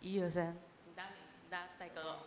一二三，你打帶歌。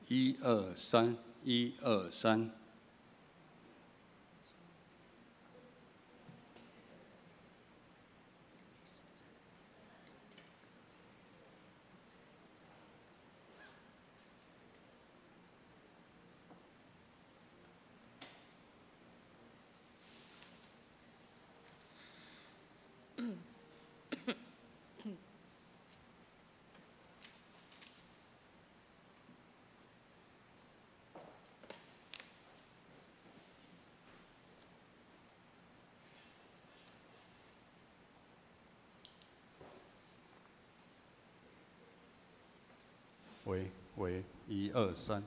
一二三，一二三。喂喂，一二三。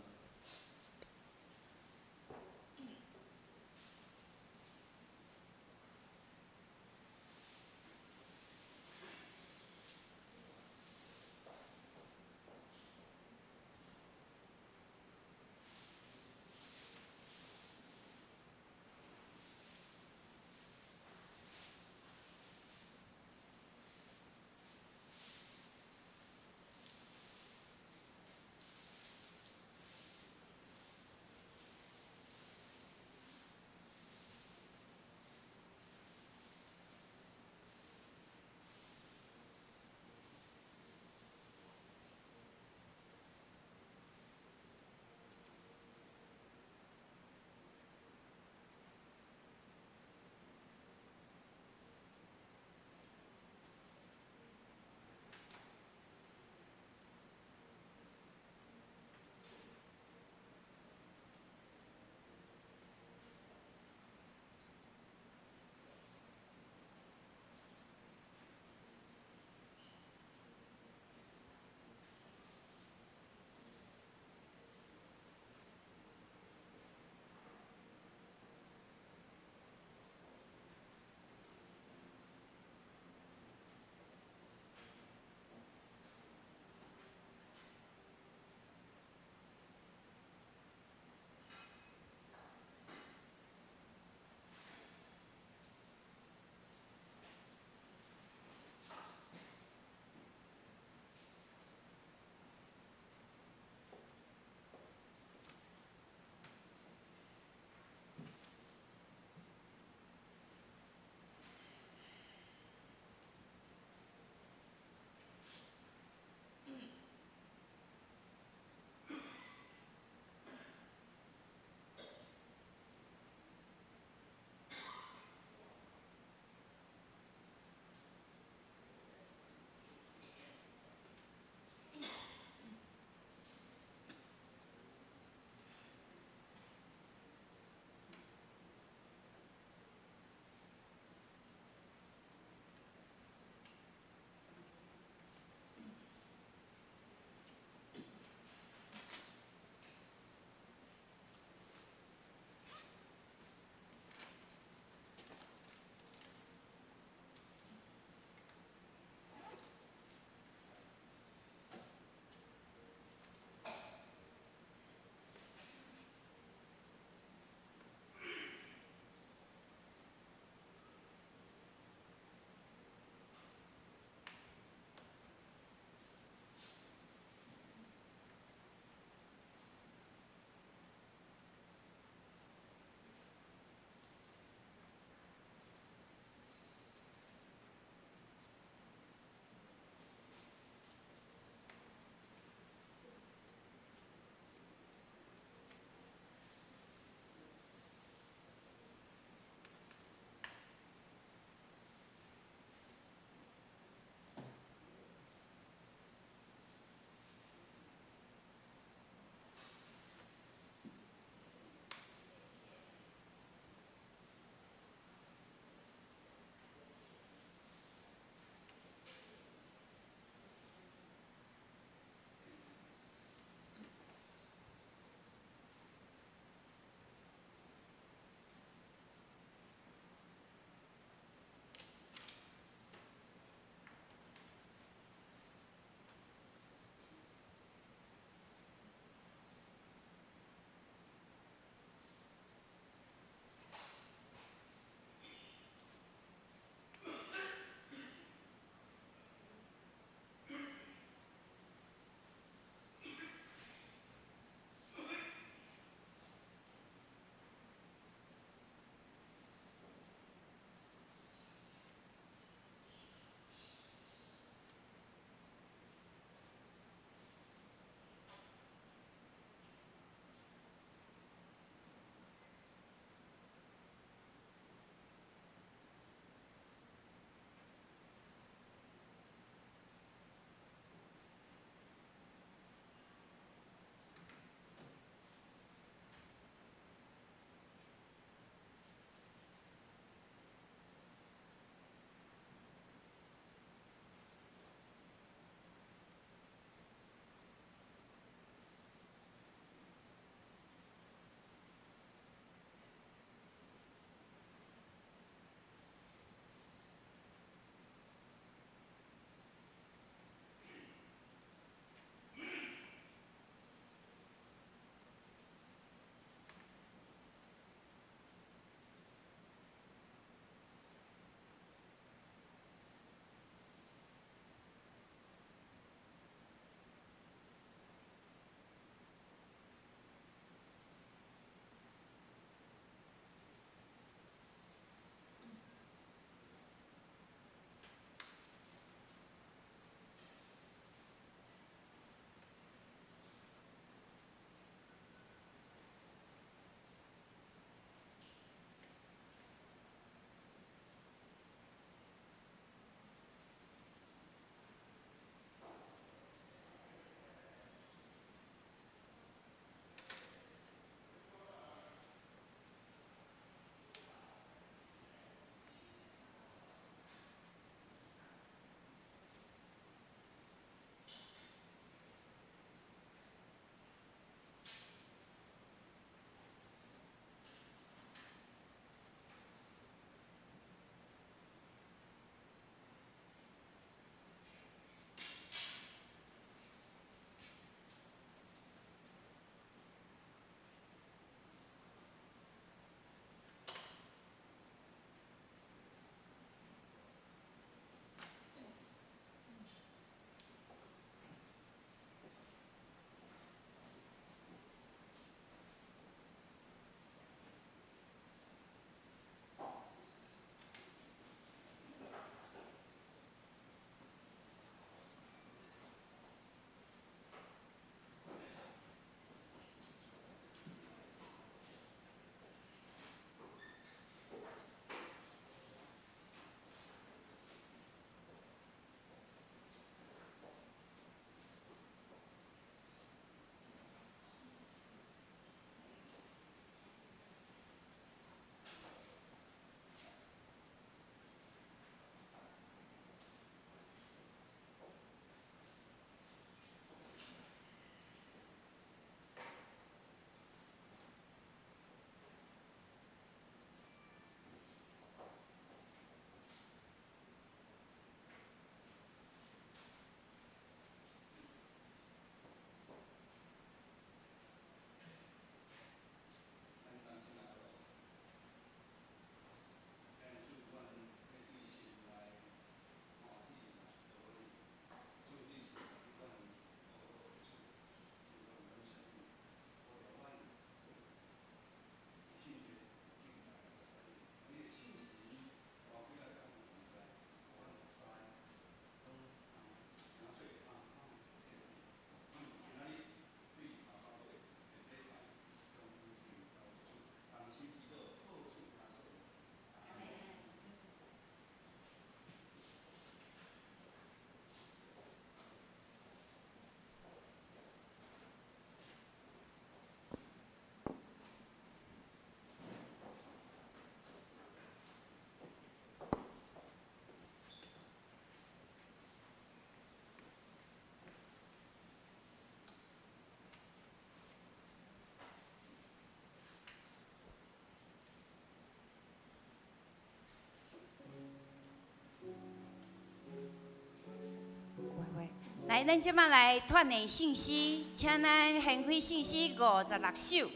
來，咱這擺來鍛鍊信心，請咱掀開聖詩56首。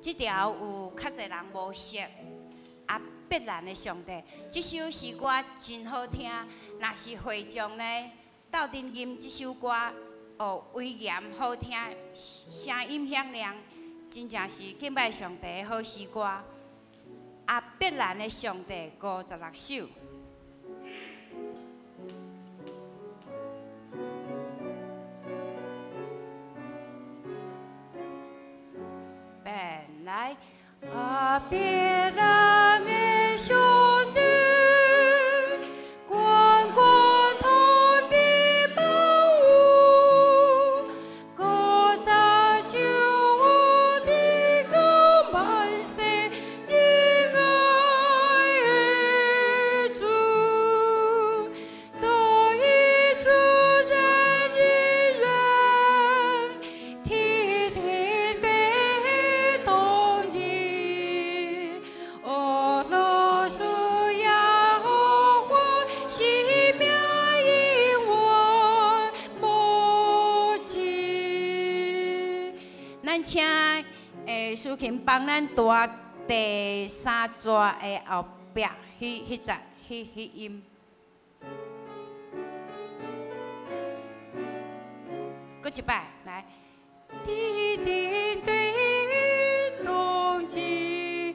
這條有較濟人無熟，啊，必然的上帝，這首詩歌真好聽。若是會眾呢，鬥陣吟這首歌，哦，威嚴好聽，聲音響亮，真正是敬拜上帝的好詩歌。啊，必然的上帝56首。來，啊，別人的上帝，懸懸統治萬有，古早就有直到萬世仁愛的主，獨一主人一人，天天對動人，哦，羅主耶和華聖名永遠無盡。咱請蘇琴幫咱彈第三逝的後壁，彼彼節，彼彼音。閣一擺，來。天天對動人，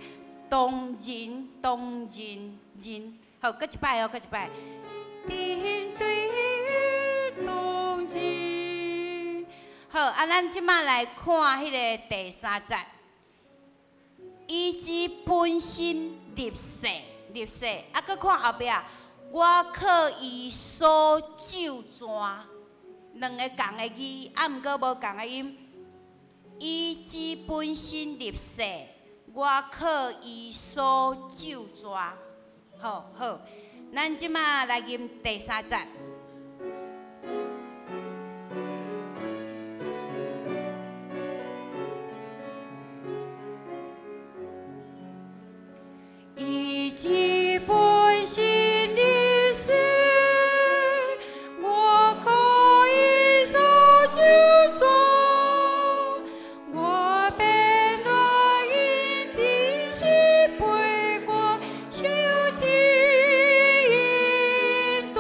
動人，動人，人，好，閣一擺哦，閣一擺。天對動人，好，啊，咱這擺來看彼个第三節，伊之本心立誓，立誓，啊，閣看後壁，我靠伊所咒詛，兩个仝的字，啊，毋過無仝的音。伊之本身立誓，我靠伊所咒詛。好好，咱這擺來吟第三節。伊之本身立誓，我靠伊所咒詛，我便來因天時背光受天引導，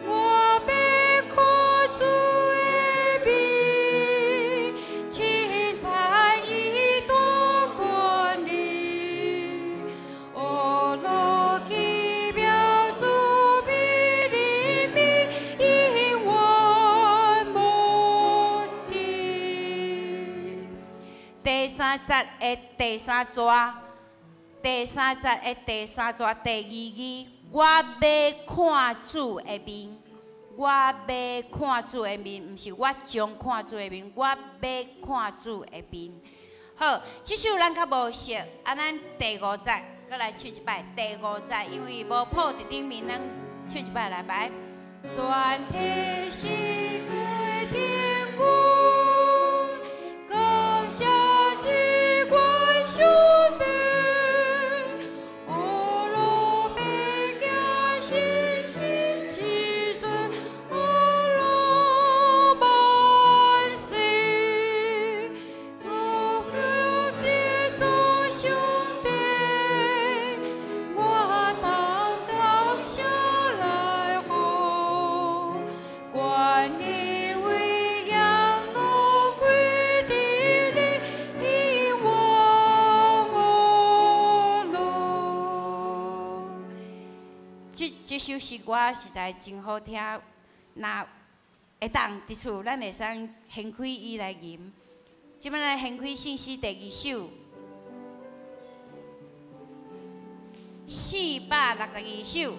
我欲看主的面，稱讚伊大權力。哦，羅奇妙主美憐憫，永遠無止。第三節的第三逝，第三節的第三逝第二字，我欲看主的面，我欲看主的面，毋是我將看主的面，我欲看主的面。好，這首咱較無熟，啊，咱第五節閣來唱一擺。第五節因為無譜佇頂面，咱唱一擺來擺。全體神的天軍，感謝至高上帝，哦，羅伯行信心之尊，哦，羅萬世，我得做上帝，我當當下來呼，願你威嚴攏歸佇你，永遠樂。這首詩歌實在真好聽，若會當佇厝，咱會使掀開伊來吟。這擺來掀開聖詩第二首，462首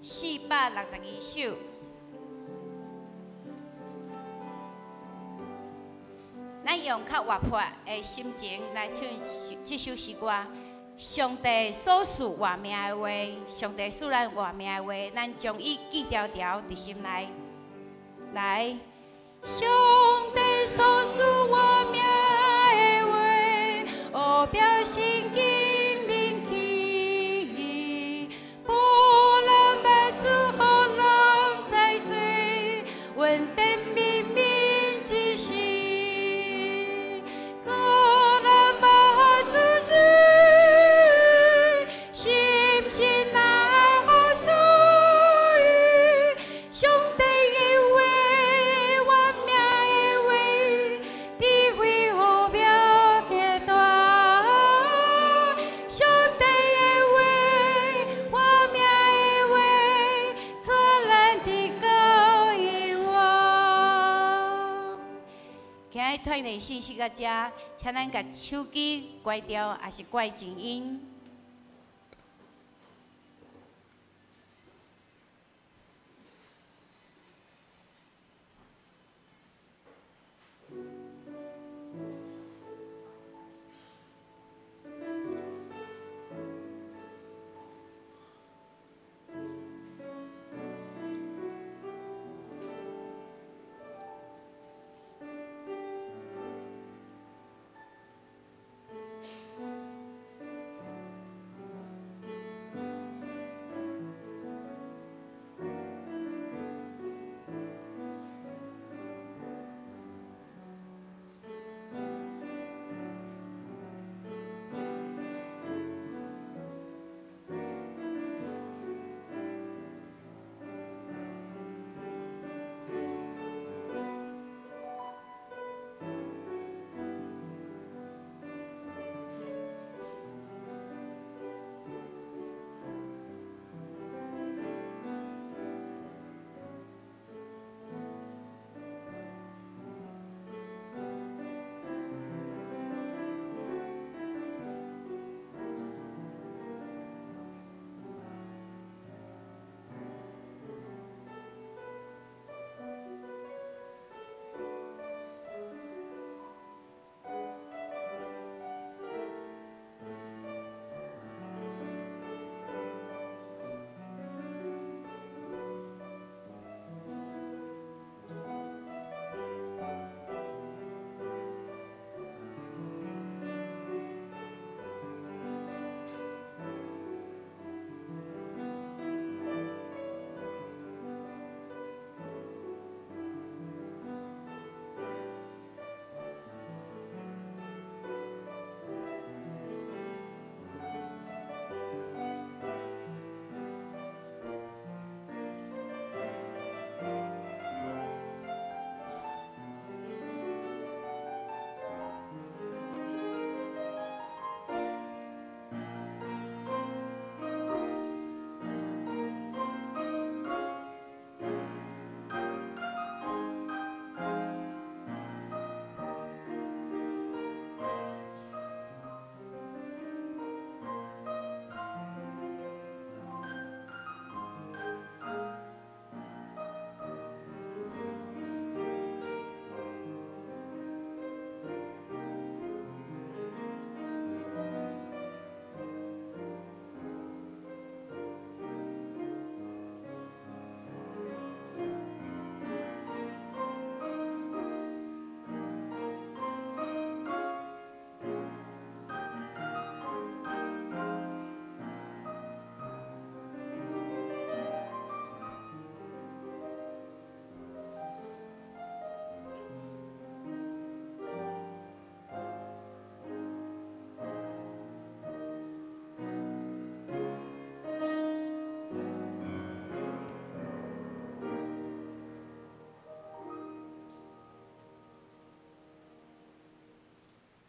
，462首。咱用較活潑的心情來唱這首詩歌。上帝所賜活命的話，上帝賜咱活命的話，咱將伊記牢牢佇心內。來，上帝所賜活命的話，哦，表聖經靈氣，保傳遞信息到遮，請咱共手機關掉，抑是關靜音。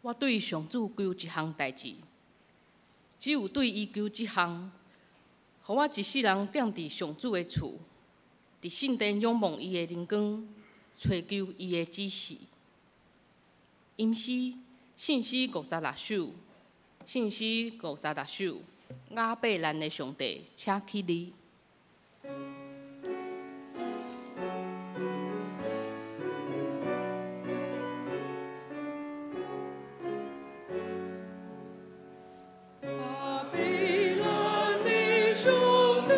我對上主求一項代誌，只有對伊求這項，予我一世人踮佇上主的厝，佇聖殿仰望伊的靈光，揣求伊的指示。吟詩，聖詩56首，聖詩56首，亞伯蘭的上帝，請起立。主的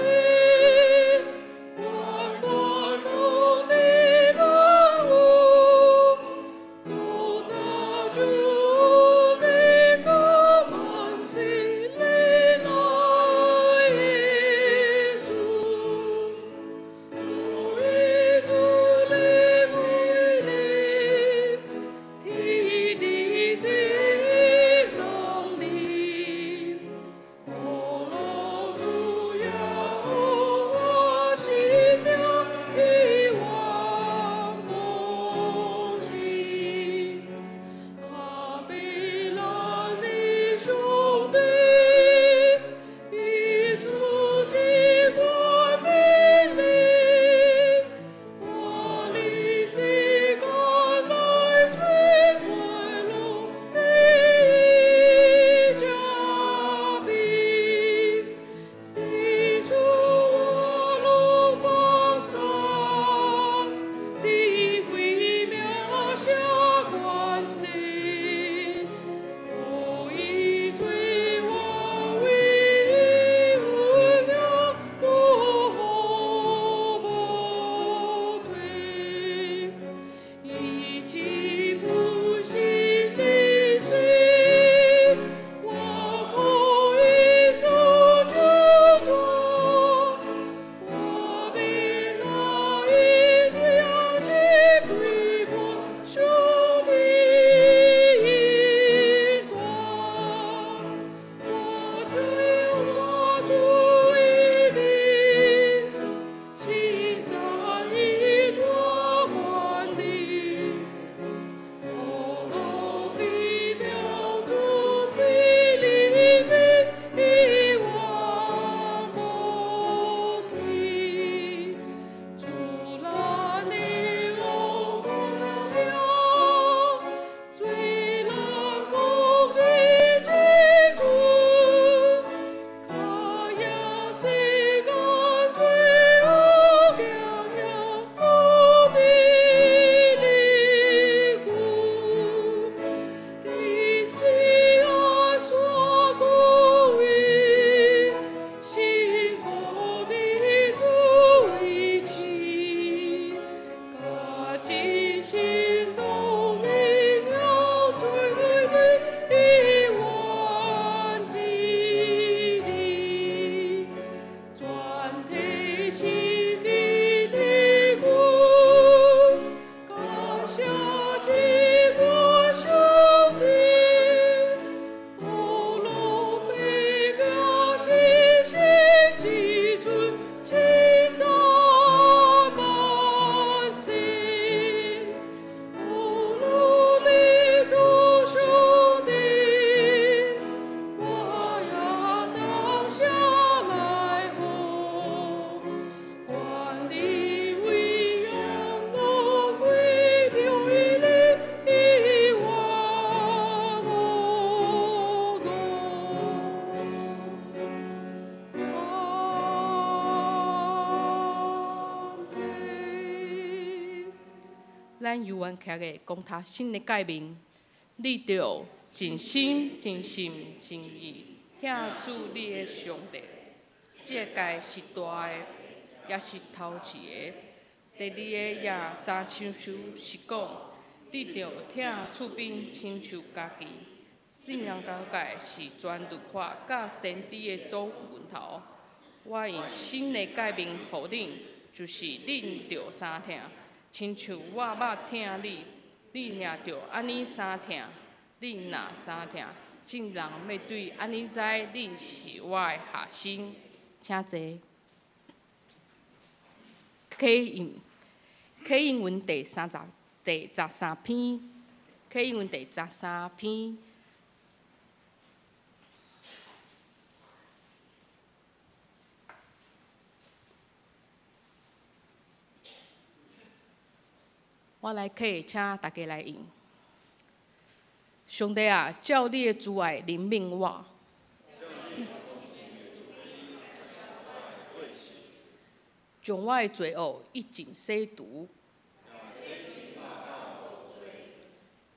咱猶原徛咧講讀新的誡命，你著盡心、盡性、盡意疼主你的上帝。這个誡是大的，也是頭一个。第二个也相親像是講，你著疼厝邊親像家己。這兩條誡是全律法佮先知的總源頭。我用新的誡命予恁，就是恁著相疼，親像我捌疼你，恁也著按呢相疼。恁若相疼，眾人欲對按呢知恁是我的學生。請坐。啟應文第33篇，啟應文第十三篇。我來啟，請大家來應。上帝啊，照你的慈愛憐憫我，將我的罪惡一盡洗除，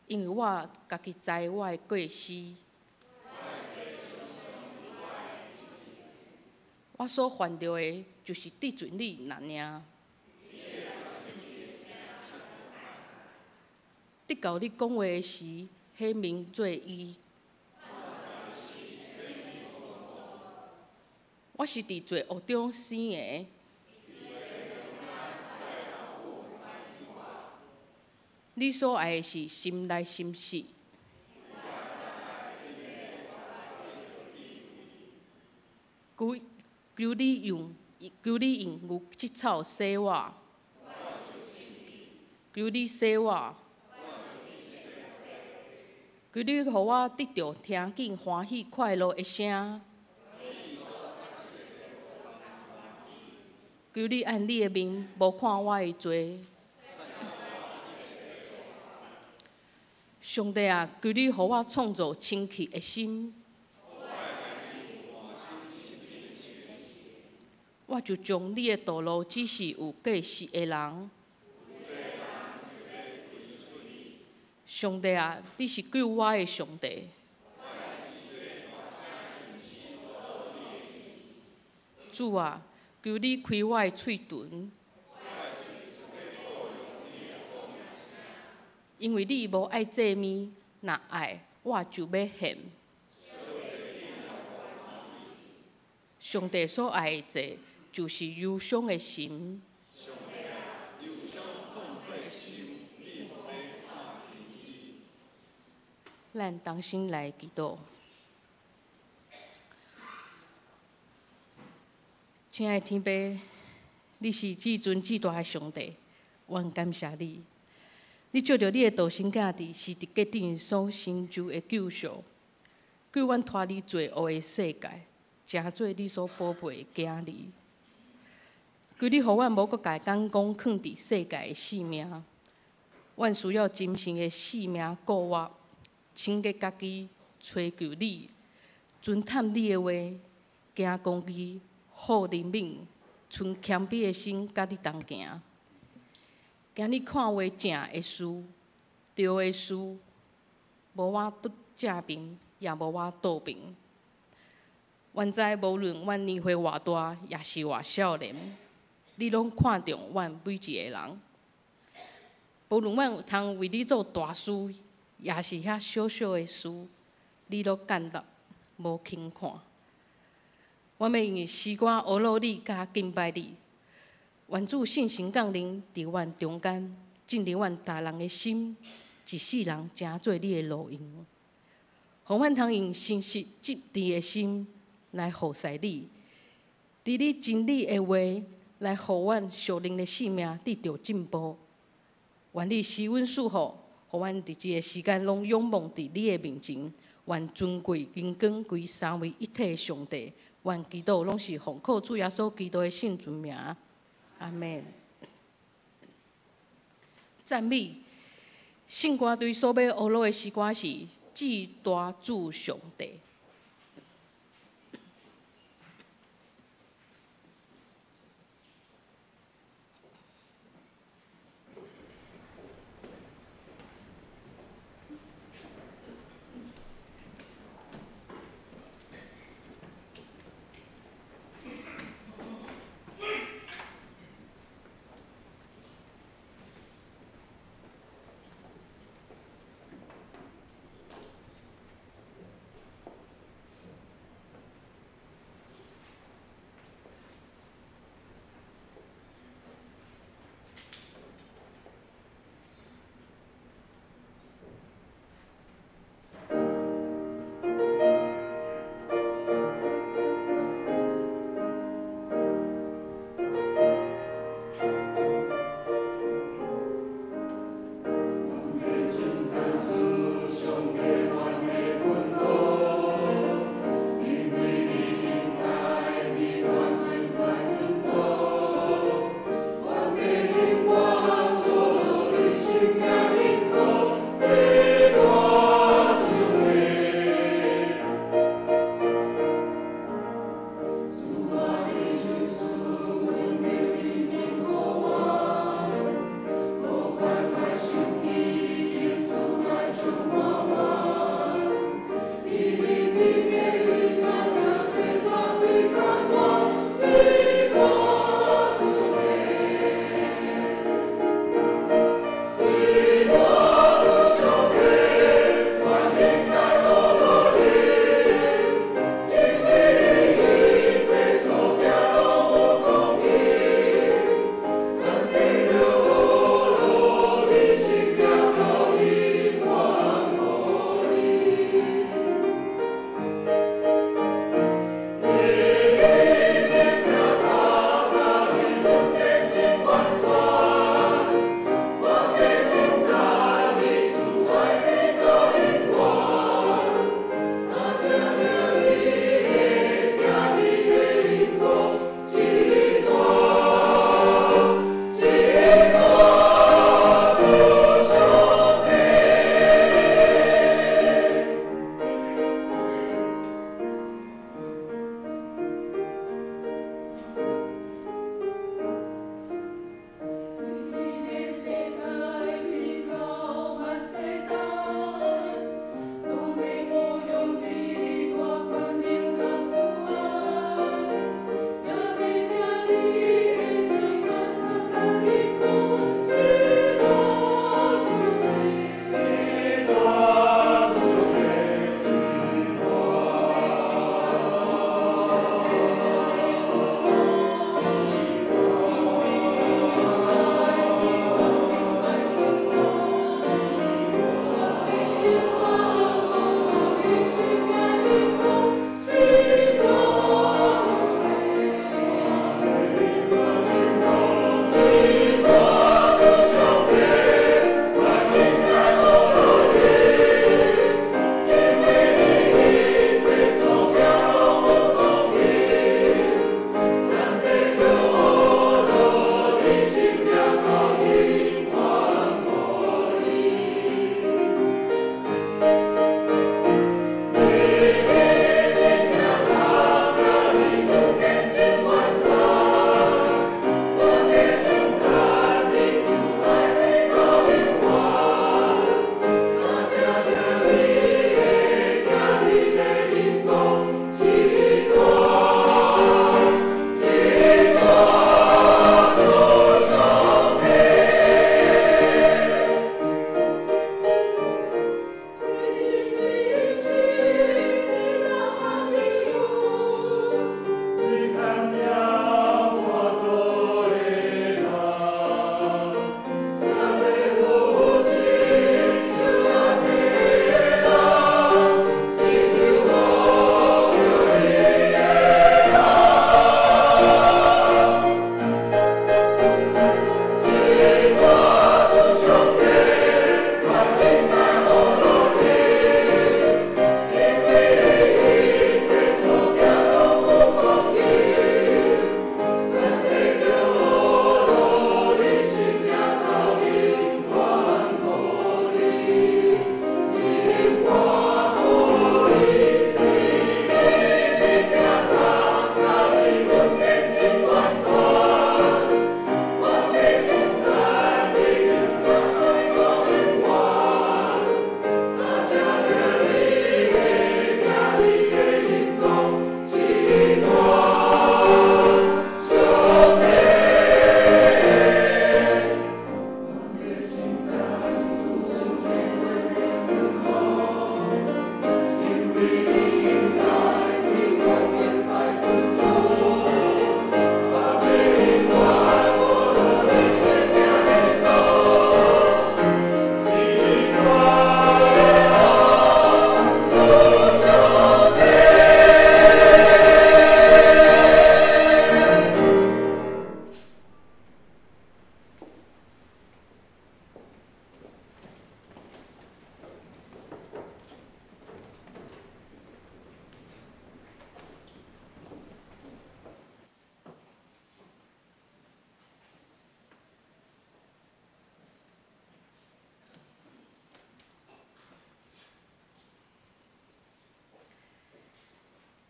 因為我家己知我的過失，我所犯著的，就是得罪你爾。得到你講話的時，顯明做義。我是佇罪惡中生的。你所愛的是心內心實。求你用牛膝草洗我。求你洗我。求你予我得著聽見歡喜快樂的聲。求你按你的面無看我的罪。上帝啊，求你予我創造清氣的心。我就將你的道路指示有過失的人。上帝啊，你是救我的上帝。主啊，求你開我的喙唇，因為你無愛祭物，若愛我就欲獻。上帝所愛的祭，就是憂傷的心。咱同心來祈禱。親愛的天父，你是至尊至大的上帝，阮感謝你。你借著你的獨生囝佇十字架頂所成就的救贖，救阮脫離罪惡的世界，成做你所寶貝的囝兒。求你予阮無閣共眼光囥佇世界的性命，阮需要真誠的性命顧活，清潔家己，揣求你，遵探你的話，行公義，好憐憫，存謙卑的心，佮你同行。今日看為正的事，對的事，無我拄正爿，也無我倒爿。阮知無論阮年歲偌大，抑是偌少年，你攏看重阮每一個人。無論阮有通為你做大事，抑是遐小小的事，你攏簡單無輕看。阮欲用詩歌呵咾你，佮敬拜你。願主聖神降臨佇阮中間，進入阮逐人的心，一世人成做你的路用。予阮通用誠實真摯的心來服侍你，佇你真理的話來予阮屬靈的性命得著進步。願你施阮賜福，予阮佇這个時間攏仰望佇你的面前。願尊貴榮光歸三位一體的上帝。願祈禱攏是奉靠主耶穌基督的聖尊名。阿們。讚美聖歌隊所欲呵咾的詩歌是《至大主上帝》。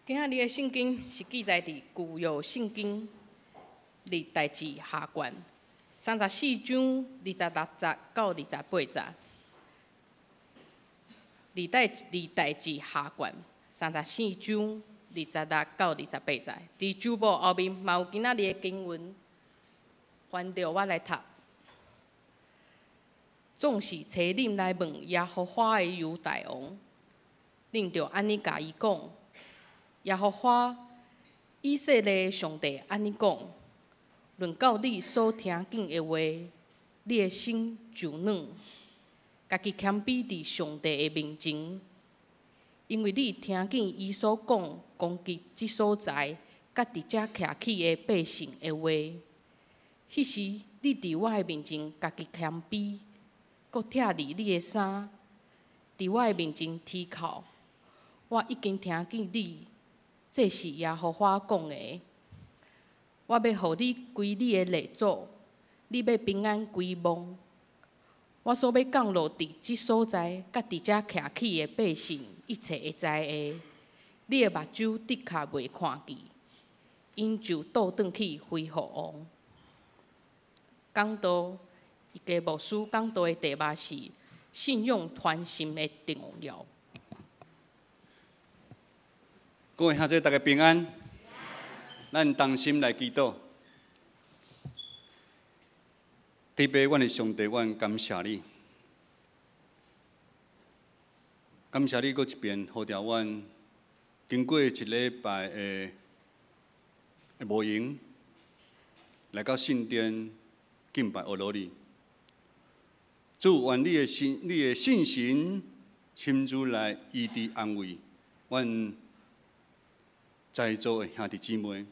今仔日的聖經是記載佇舊約聖經歷代志下卷34章26節到28節。歷代志下卷34章26到28節，佇主簿後面嘛有今仔日的經文，翻著我來讀。總是差恁來問耶和華的猶大王，恁著按呢共伊講：耶和華以色列的上帝按呢講：論到你所聽見的話，你的心就軟，家己謙卑佇上帝的面前，因為你聽見伊所講攻擊這所在，佮佇遮徛起的百姓的話，彼時你佇我的面前家己謙卑，閣拆離你的衫，佇我的面前啼哭，我已經聽見你，這是耶和華講的。我欲予你歸你的列祖，你欲平安歸墓。我所欲降落佇這所在，佮佇遮徛起的百姓一切的災禍，你的目睭的確袂看見，𪜶就倒轉去恢復王。講道，一家牧師講道的題目是信仰傳承的重要。各位兄弟，大家平安。咱同心來祈禱。特別阮的上帝，阮感謝你，感謝你閣一遍予著阮經過一禮拜的無閒來到聖殿敬拜阿羅你。主，願你的信、你的信神親自來醫治安慰阮在座的兄弟姊妹，也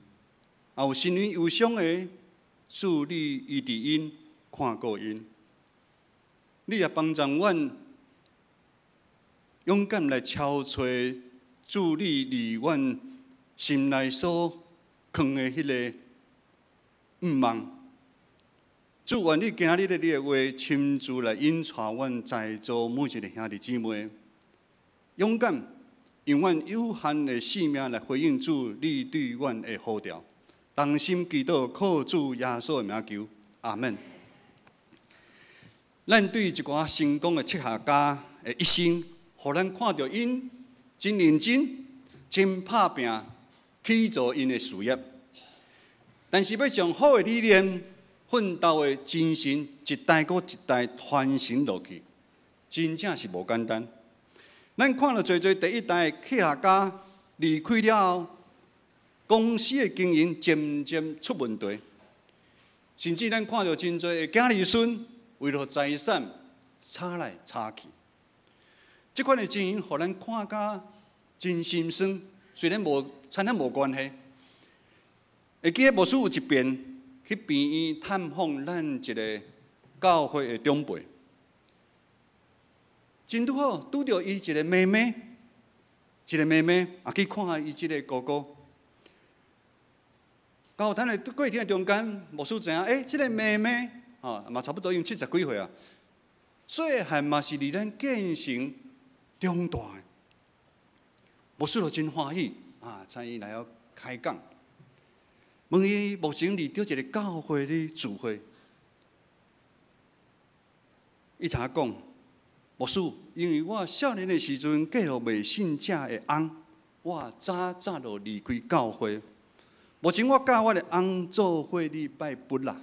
有心靈憂傷的，主你醫治𪜶，看顧𪜶，你也幫助阮勇敢來敲揣主你佇阮心內所藏的彼个向望。主，願你今日的你的話親自來引帶阮在座每一个兄弟姊妹，勇敢用阮有限的性命來回應主你對阮的呼召。同心祈禱，靠主耶穌的名求，阿們。咱對一寡成功的企業家的一生，予咱看著𪜶真認真、真拍拚去做𪜶的事業。但是欲將好的理念、奮鬥的精神，一代閣一代傳承落去，真正是無簡單。咱看著濟濟第一代企業家離開了後，公司的經營漸漸出問題，甚至咱看著真濟的囝兒孫為著財產吵來吵去，這款的情形，予咱看甲真心酸。雖然無親咱無關係，會記得牧師有一遍去病院探訪咱一个教會的長輩，真拄好拄著伊一个妹妹，一个妹妹也去看伊這个哥哥。交談的過程中間，牧師知影，這个妹妹，吼嘛差不多已經70幾歲啊，細漢嘛是佇咱建成長大的，牧師就真歡喜啊，請伊來遐開講。問伊目前佇佗一个教會咧聚會，伊才講，牧師，因為我少年的時陣嫁予未信者的翁，我早早就離開教會。目前我佮我的翁做伙咧拜佛啦。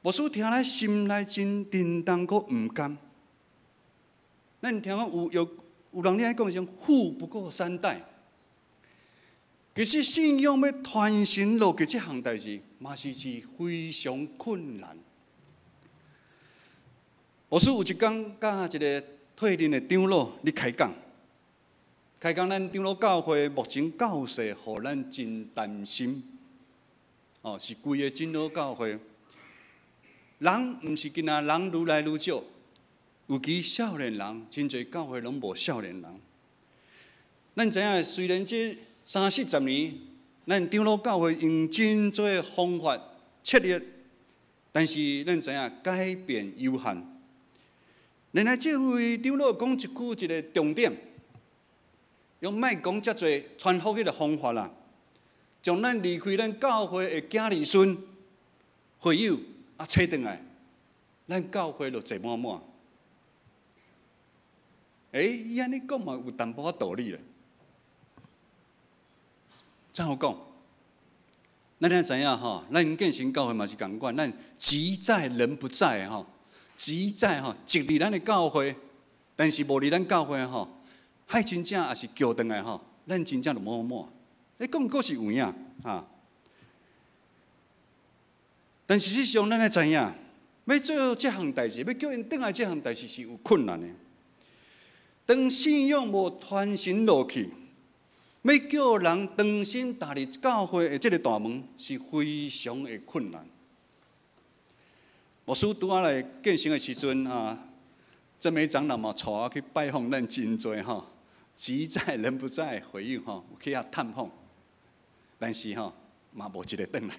牧師聽來心內真震動，閣毋甘。咱聽講有人咧講啥，富不過三代。其實信仰欲傳承落去這項代誌，嘛是非常困難。牧師有一工佮一个退任的長老咧開講，開講咱長老教會目前教勢，予咱真擔心。哦，是規个長老教會，人毋是今仔人愈來愈少，尤其少年人，真濟教會攏無少年人。咱知影，雖然這三四十年，咱長老教會用真濟方法策略，但是咱知影改變有限。原來這位長老講一句一个重點，用莫講遮濟傳福音的方法啦，將咱離開咱教會的囝兒孫會友啊，揣轉來，咱教會就坐滿滿。欸，伊按呢講嘛有淡薄仔道理咧。怎好講？咱也知影吼，咱建成教會嘛是仝款，咱己在人不在吼，己在吼，一佇咱的教會，但是無佇咱教會吼，彼真正也是叫轉來吼，咱真正就滿滿。這講閣是有影啊。但事實上，咱愛知影，欲做這項代誌，欲叫𪜶轉來這項代誌是有困難的。當信仰無傳承落去，欲叫人重新踏入教會的這个大門，是非常的困難。牧師拄仔來建成的時陣啊，鄭美長老嘛帶我去拜訪咱真濟吼，己在人不在會友吼，有去遐探訪，但是吼嘛無一个轉來，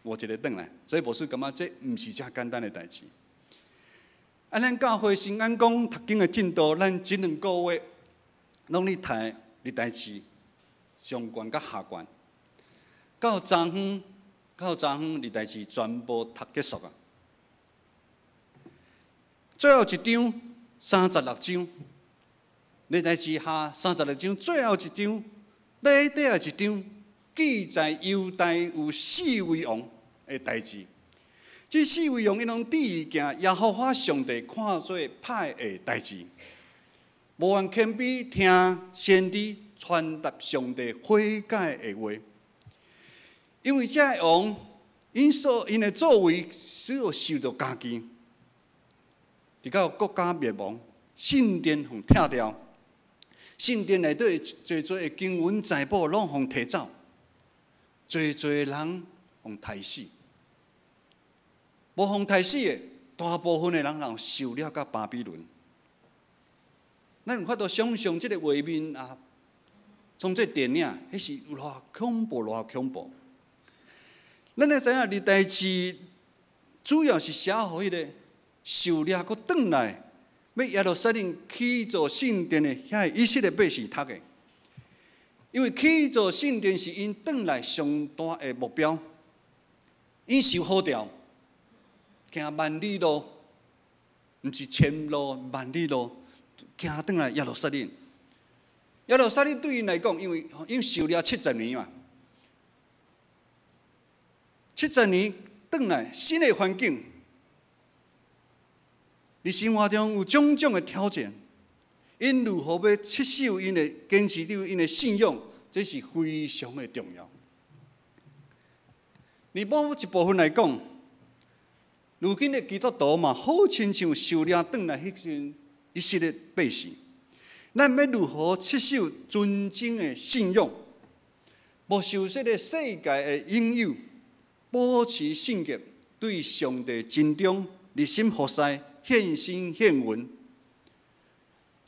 無一个轉來，所以牧師感覺這毋是遮簡單的代誌。啊，咱教會新安宮讀經的進度，咱這兩個月攏咧讀歷代志上卷佮下卷，到昨昏歷代志全部讀結束啊！最後一章三十六章，歷代志下三十六章最後一章，尾底的一章，記載猶大有四位王的代誌。這四位王𪜶攏佇行耶和華上帝看做歹的代誌，無願謙卑聽先知傳達上帝悔改的話。因為這个王𪜶的作為，使予受著家己，直到國家滅亡，聖殿予拆掉，聖殿內底濟濟的金銀財寶攏予提走，濟濟人予刣死。無予刣死的，大部分的人受掠到巴比倫。咱有法度想象這个畫面啊，創做電影，彼是有偌恐怖，偌恐怖。咱會知影歷代志主要是寫予彼个受掠閣轉來，欲耶路撒冷起造聖殿的遐个以色列百姓讀的。因為起造聖殿是𪜶轉來上大的目標，𪜶想好著。行萬里路，毋是千路萬里路，行轉來耶路撒冷。耶路撒冷對𪜶來講，因為𪜶受掠七十年嘛，七十年轉來新的環境，佇生活中有種種的挑戰，𪜶如何欲持守𪜶的堅持著𪜶的信仰，這是非常的重要。佇某一部分來講，如今的基督徒嘛，好親像受掠轉來彼陣以色列百姓。咱欲如何持守純正的信仰，無受這个世界的引誘，保持聖潔，對上帝盡忠，熱心服侍，獻身獻魂，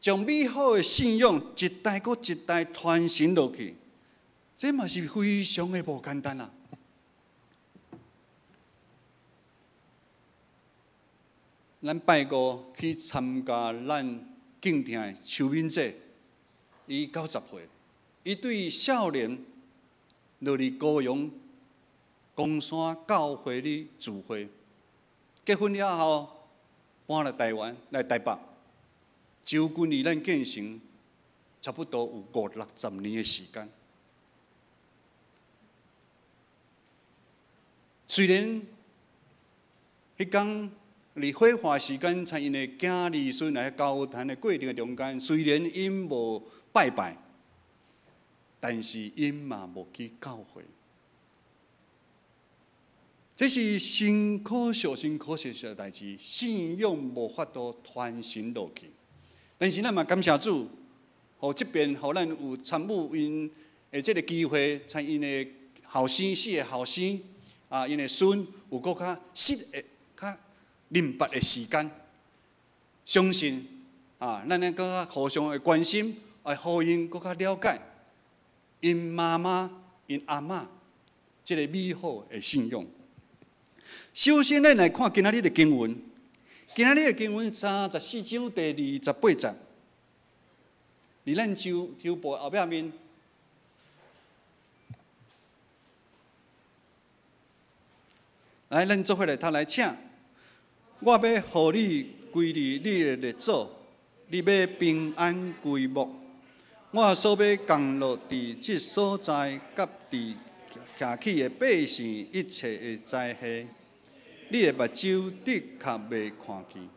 將美好的信仰一代閣一代傳承落去，這嘛是非常的無簡單啊！咱拜五去參加咱敬聽的邱敏姐，伊90歲，伊對少年落佇高雄岡山教會裡聚會，結婚了後搬來台灣來台北，就近佇咱建成差不多有五六十年的時間。雖然彼工佇火化時間，參𪜶的囝兒孫來交談的過程的中間，雖然𪜶無拜拜，但是𪜶嘛無去教會。這是真可惜、真可惜的代誌，信仰無法度傳承落去。但是咱嘛感謝主，予這邊予咱有參與𪜶的這个機會，參𪜶的後生四个後生啊，𪜶的孫有閣較實的較明白的時間，相信啊，咱閣較互相的關心，來予𪜶閣較了解𪜶媽媽、𪜶阿嬤這个美好的信仰。首先，咱來看今仔日的經文。今仔日的經文34章第28節，佇咱周周部後壁面。來，咱做伙來讀來，請。我欲予你歸佇你的列祖，你欲平安歸墓。我所欲降落佇這所在，佮佇徛起的百姓一切的災禍，你的目睭的確袂看見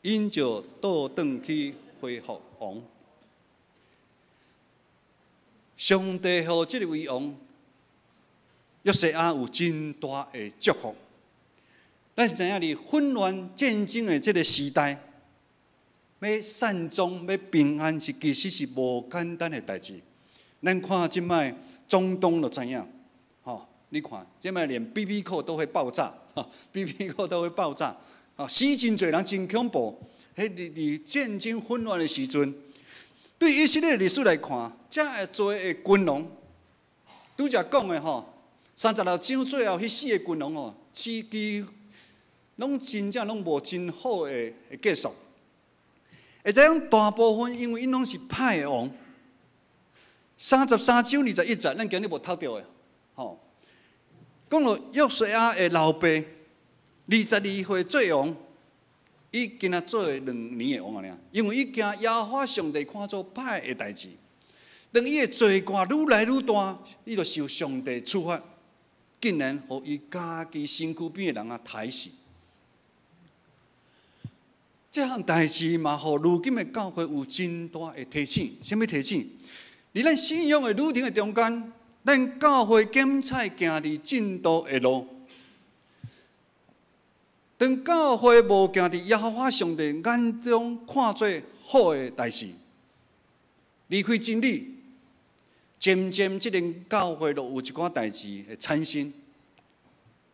，𪜶就倒轉去恢復王。上帝予這个位王約西亞有真大的祝福。咱知影佇混亂戰爭的這个時代，欲善終、欲平安是其實是無簡單的代誌。咱看這擺中東就知影，吼，你看這擺連 BB 扣都會爆炸，BB 扣都會爆炸，死真濟人，真恐怖。彼佇佇戰爭混亂的時陣，對以色列歷史來看，遮爾濟的君王，拄才講的吼，36章最後彼四个君王吼，死幾攏真正攏無真好的結束。會知影大部分因為𪜶攏是歹的王。33章21節，咱今日無讀著的，吼。講到約西亞的老爸，22歲做王，伊敢若做2年的王爾，因為伊驚耶和華上帝看做歹的代誌。當伊的罪過愈來愈大，伊就受上帝處罰，竟然予伊家己身軀邊的人啊刣死。這項代誌嘛，予如今的教會有真大的提醒。啥物提醒？佇咱信仰的旅程的中間，咱教會檢採行佇正道的路。當教會無行佇耶和華上帝眼中看做好的代誌，離開真理，漸漸這間教會就有一寡代誌會產生，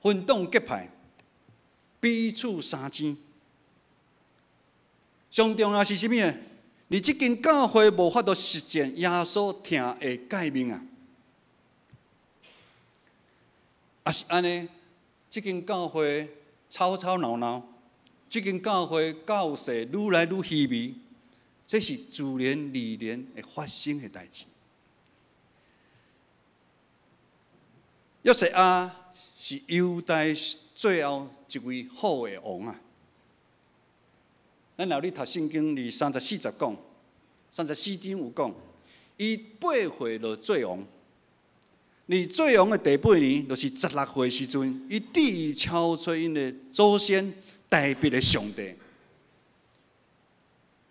分黨結派，彼此相爭。上重要是啥物呢？你這間教會無法度實踐耶穌疼的誡命啊！啊是按呢，這間教會吵吵鬧鬧，這間教會教勢愈來愈稀微，這是自然而然會發生的代誌。約西亞是猶大最後一位好的王啊！咱若你讀聖經，佇34節講，34章有講，伊8歲就做王。佇做王的第八年，就是16歲時陣，伊志意超出𪜶的祖先大衛的上帝，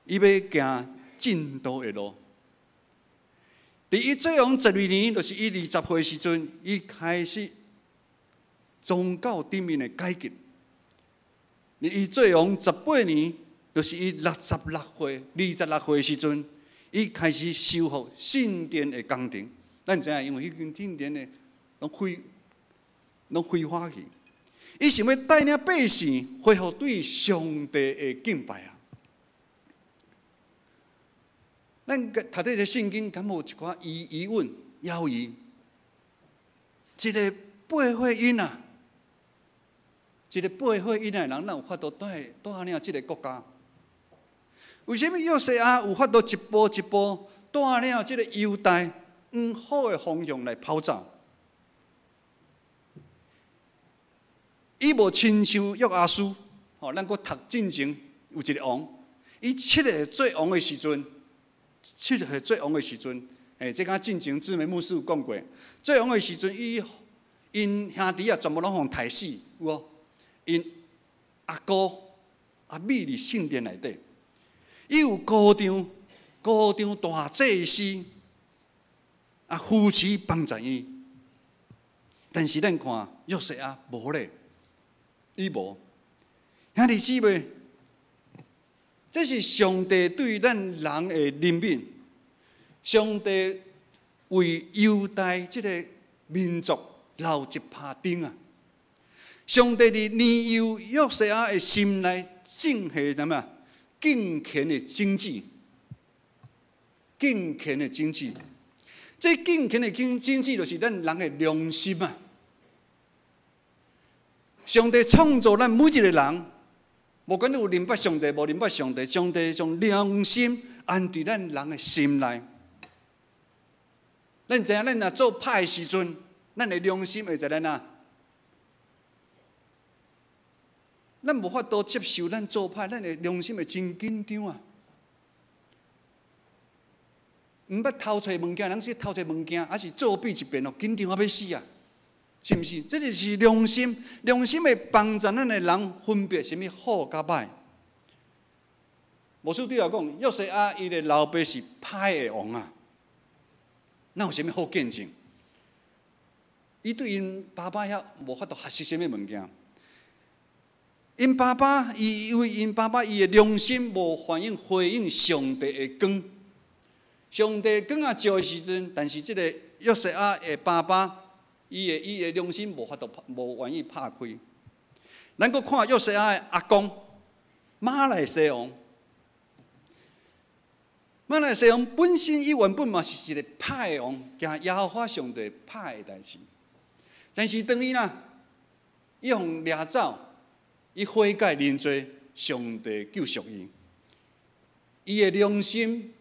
伊欲行正道的路。佇伊做王12年，就是伊20歲時陣，伊開始宗教頂面的改革。佇伊做王18年，就是伊66歲、26歲時陣，伊開始修復聖殿的工程。咱知影，因為彼間聖殿的攏毀，攏毀壞去。伊想欲帶領百姓恢復對上帝的敬拜啊！咱讀這個聖經，敢有一寡疑疑問、猶疑？一個8歲囡仔，一個8歲囡仔的人，哪有法度帶帶領這个國家？為啥物約西亞有法度一步一步帶領這個猶大往好的方向來跑走？伊無親像約阿斯，吼，咱閣讀進前有一个王，伊7歲做王的時陣，7歲做王的時陣，欸，這敢進前姊妹牧師有講過，做王的時陣，伊𪜶兄弟啊，全部攏予刣死，有無？𪜶阿哥阿妹佇聖殿內底，伊有高張高張大祭司啊扶持幫助伊，但是咱看約西亞無咧，伊無。兄弟姊妹，這是上帝對咱人的憐憫，上帝為猶大這个民族留一拍燈啊！上帝佇年幼約西亞的心內種下啥物啊？敬虔的種子，敬虔的種子，這敬虔的種種子就是咱人的良心啊！上帝創造咱每一個人，無管你有認捌上帝，無認捌上帝，上帝將良心安佇咱人的心內。咱知影，咱若做歹的時陣，咱的良心會怎啊？咱無法度接受咱做歹，咱的良心會真緊張啊！毋捌偷揣物件，人是偷揣物件，還是作弊一遍哦，緊張啊欲死啊！是毋是？這就是良心，良心會幫助咱的人分別啥物好佮歹。牧師對我講，約西亞伊的老爸是歹的王啊，哪有啥物好見證？伊對𪜶爸爸遐無法度學習啥物物件。𪜶爸爸，伊因為𪜶爸爸伊的良心無反應回應上帝的光，上帝光啊照的時陣，但是這個約西亞的爸爸，伊的良心無法度無願意拍開。咱閣看約西亞的阿公瑪拿西王，瑪拿西王本身伊原本嘛是一個歹的王，行耶和華上帝歹的代誌。但是當伊啦，伊予掠走，伊悔改認罪，上帝救贖伊。伊的良心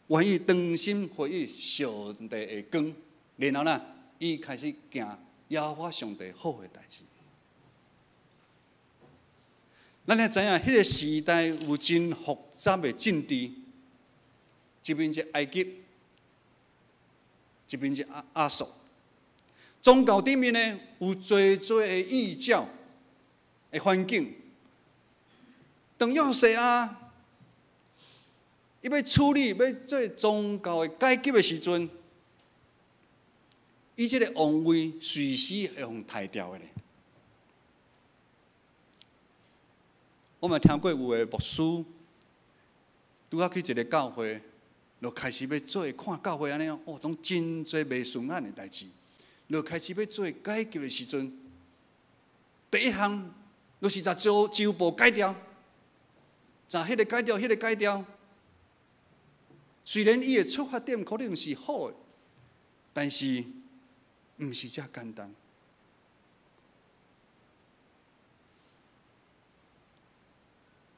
願意當心回應上帝的光，然後啦，伊開始行耶和華上帝好的代誌。咱也知影，彼個時代有真複雜的政治，一邊是埃及，一邊是亞述。宗教頂面呢，有濟濟的異教的環境。當約西亞伊欲處理欲做宗教的改革的時陣，伊這個王位隨時會予刣掉的咧。我嘛聽過有的牧師，拄仔去一個教會，就開始欲做看教會按呢，哦，攏真濟袂順眼的代誌，就開始欲做改革的時陣，第一項就是共周報改掉，共彼個改掉，彼個改掉。雖然伊的出發點可能是好的，但是毋是遮簡單。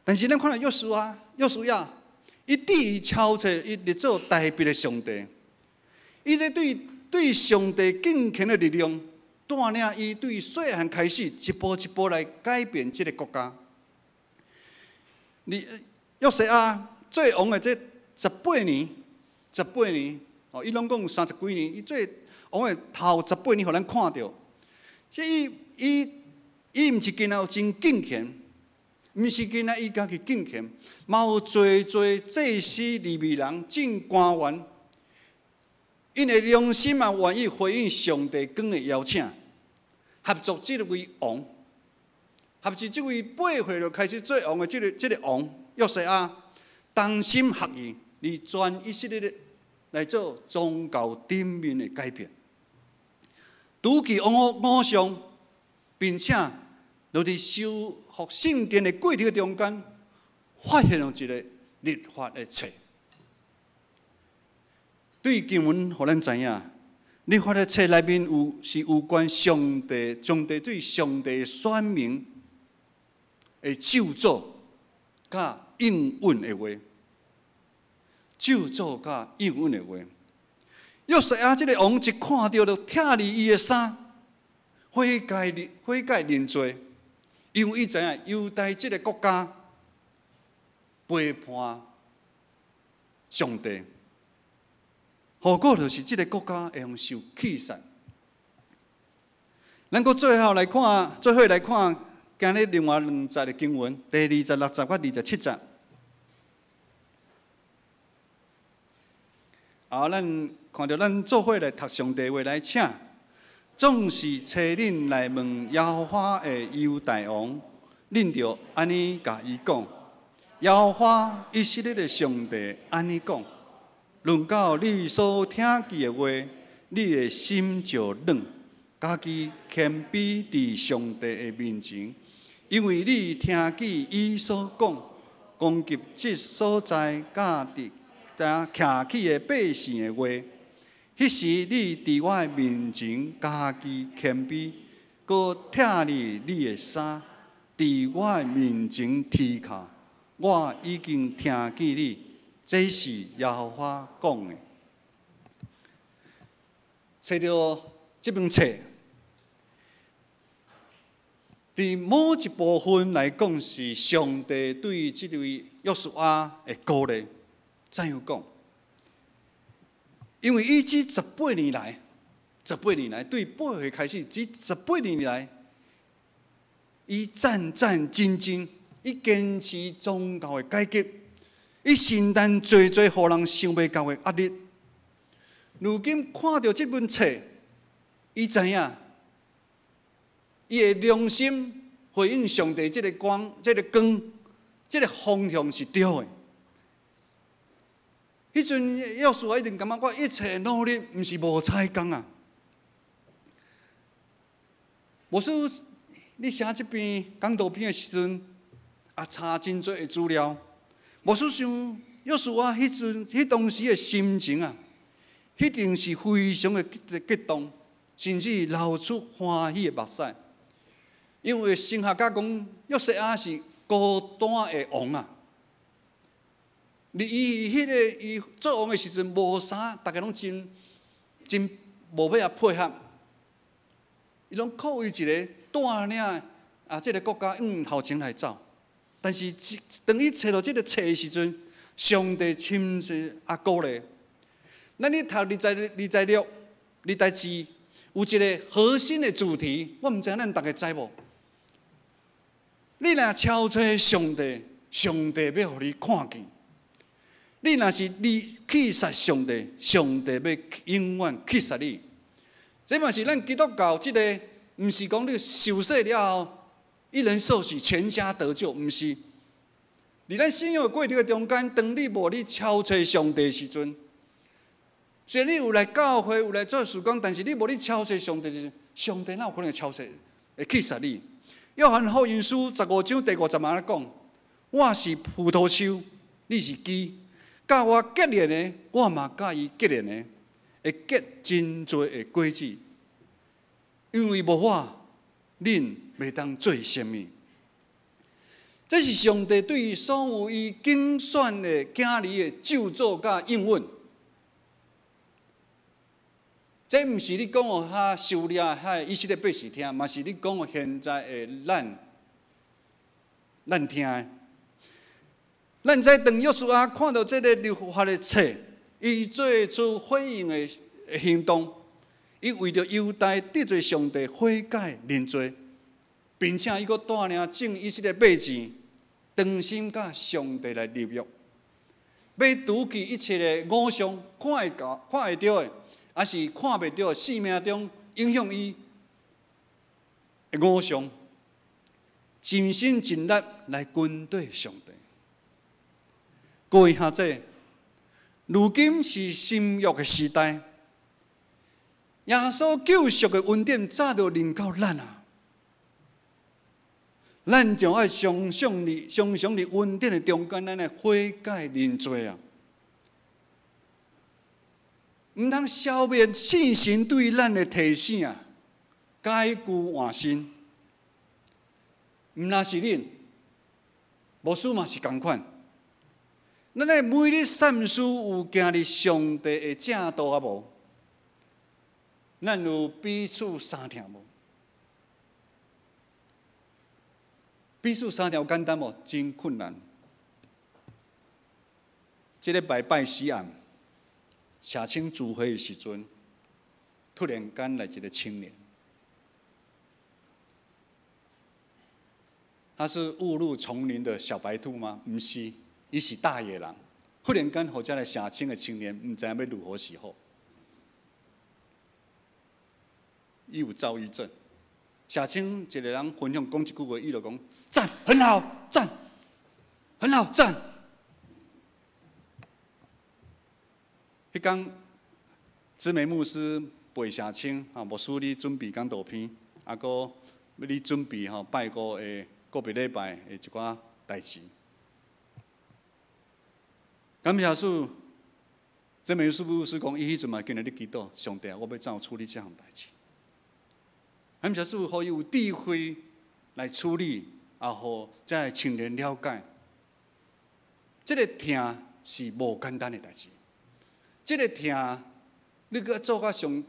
但是咱看著約書亞，約書亞，伊志於超越伊立做大衛的上帝，伊這對上帝敬虔的力量，帶領伊對細漢開始一步一步來改變這個國家。你約書亞做王的這十八年，十八年，哦，伊攏講三十幾年，伊做王的頭十八年，予咱看著，這伊毋是干焦真敬虔，毋是干焦伊家己敬虔，嘛有濟濟祭司、利未人、眾官員，𪜶的良心嘛願意回應上帝光的邀請，合作這位王，合作這位八歲就開始做王的這個王約西亞，同心合意，佇全以色列來做宗教頂面的改變，除去偶像，並且就佇修復聖殿的過程中間，發現了一個律法的冊。對經文，予咱知影，律法的冊內面有是有關上帝、上帝對上帝選民的咒詛佮應允的話，咒詛佮應允的話。約西亞這個王一看著就拆離伊的衫，悔改悔改認罪，因為伊知影猶大這個國家背叛上帝，後果就是這個國家會予受棄殺。咱閣最後來看，最後來看今日另外兩節的經文，第26節佮27節。啊，咱看著咱做伙來讀上帝話來，請總是差恁來問耶和華的猶大王，恁著按呢共伊講：耶和華以色列的上帝按呢講，論到你所聽見的話，你的心就軟，家己謙卑佇上帝的面前，因為你聽見伊所講，攻擊這所在佮佇遮徛起的百姓的話，彼時你佇我的面前家己謙卑，閣拆離你的衫，佇我的面前啼哭，我已經聽見你，這是耶和華講的。揣著這本冊，佇某一部分來講，是上帝對這位約書亞的鼓勵。怎樣講？因為伊這十八年來，十八年來對8歲開始，這十八年來，伊戰戰兢兢，伊堅持宗教的改革，伊承擔濟濟予人想袂到的壓力。如今看著這本冊，伊知影，伊的良心回應上帝這个光、這个光、這个方向是對的。彼陣約書亞一定感覺我一切努力毋是無彩工啊！無說你寫這篇講道篇的時陣，也查真濟的資料。無說像約書亞彼陣、彼當時的心情啊，一定是非常的激動，甚至流出歡喜的目屎。因為神學家講，約西亞是孤單的王啊。伊彼个伊做王的時陣，無啥，逐家攏真真無欲仔配合。伊攏靠伊一个帶領啊，這个國家向頭前來走。但是當伊揣著這个冊的時陣，上帝親自啊鼓勵。咱咧讀二十、26、歷代志，有一个核心的主題，我毋知影咱逐家知無？你若超揣上帝，上帝欲予你看見；你若是你棄殺上帝，上帝欲永遠棄殺你。這嘛是咱基督教這个，毋是講你受洗了後，一人受洗全家得救，毋是。佇咱信仰的過程中間，當你無咧超揣上帝的時陣，雖然你有來教會，有來做事工，但是你無咧超揣上帝時陣，上帝哪有可能超揣會棄殺你？約翰福音書15章第50按呢講：我是葡萄樹，你是枝，佮我結連的，我嘛佮伊結連的，會結真濟的果子。因為無我，恁袂當做啥物。這是上帝對所有伊揀選的囝兒的咒詛佮應允。這毋是你講予遐修掠遐以色列百姓聽，嘛是你講予現在的咱，咱聽的。咱知當約書亞看著這个律法的冊，伊做出回應的行動，伊為著猶大得罪上帝悔改認罪，並且伊閣帶領眾以色列百姓，忠心佮上帝來立約，欲除去一切的偶像，看會到、看會著的，抑是看袂著生命中影響伊的偶像，盡心盡力來跟綴上帝。各位兄弟，如今是新約的時代，耶穌救贖的恩典早就臨到咱啊！咱就愛常常佇常常佇恩典的中間，咱來悔改認罪啊！毋通消滅聖神對咱的提醒啊！改舊換新，毋但是恁，牧師嘛是仝款。咱的每日散思有行佇上帝的正道啊無？咱有彼此相疼無？彼此相疼有簡單無？真困難。這禮拜拜四暗，社青聚會的時陣，突然間來一个青年，他是誤入叢林的小白兔嗎？毋是，伊是大野狼。忽然間，予這个社青的青年毋知影欲如何是好。伊有躁鬱症。社青一个人分享講一句話，伊就講讚，很好，讚，很好，讚。彼工，姊妹牧師陪社青，啊，牧師你準備講道篇，啊，閣你準備吼拜五的個別禮拜的一寡代誌。感謝主，姊妹牧師講，伊彼陣嘛經歷咧祈禱，上帝啊，我欲怎處理這項代誌？感謝主，予伊有智慧來處理，也予這个青年了解，這个疼是無簡單的代誌。這个疼，你閣做甲上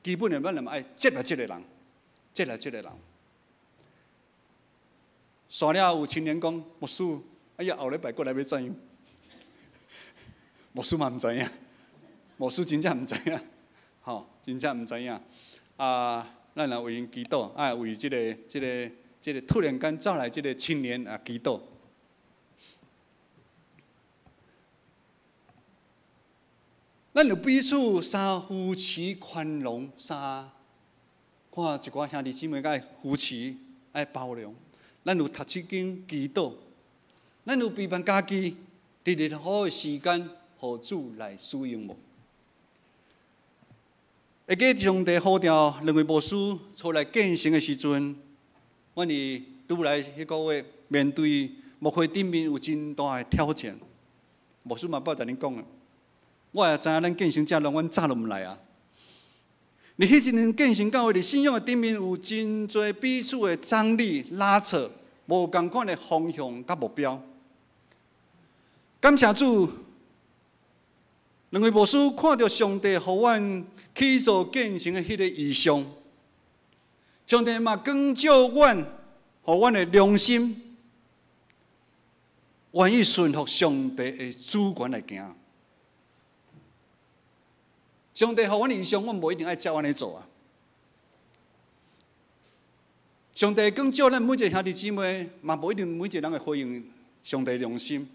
基本的，咱就愛接納這个人，接納這个人。煞了有青年講，牧師，哎呀，後禮拜閣來欲怎樣？牧師嘛毋知影，牧師真正毋知影，吼，真正毋知影。啊，咱來為𪜶祈禱，啊，為這个突然間走來這个青年啊祈禱。咱有彼此三扶持寬容，三看一寡兄弟姊妹愛扶持、愛包容。咱有讀聖經、祈禱，咱有陪伴家己，佇任何的時間，予主來使用無？會記上帝呼召兩位牧師出來建成的時陣，阮佇拄來彼個月面對牧會頂面有真大的挑戰。牧師嘛捌共恁講啊，我也知影咱建成這攏，阮早都毋來啊。佇彼陣建成教會佇信仰的頂面有真濟彼此的張力拉扯，無仝款的方向佮目標。感謝主，兩位牧師看著上帝予阮起做建成的彼個異象，上帝嘛光照阮，予阮的良心願意順服上帝的主權來行。上帝予阮的異象，阮無一定愛照按呢做啊。上帝光照咱每一個兄弟姊妹，嘛無一定每一個人會回應上帝良心。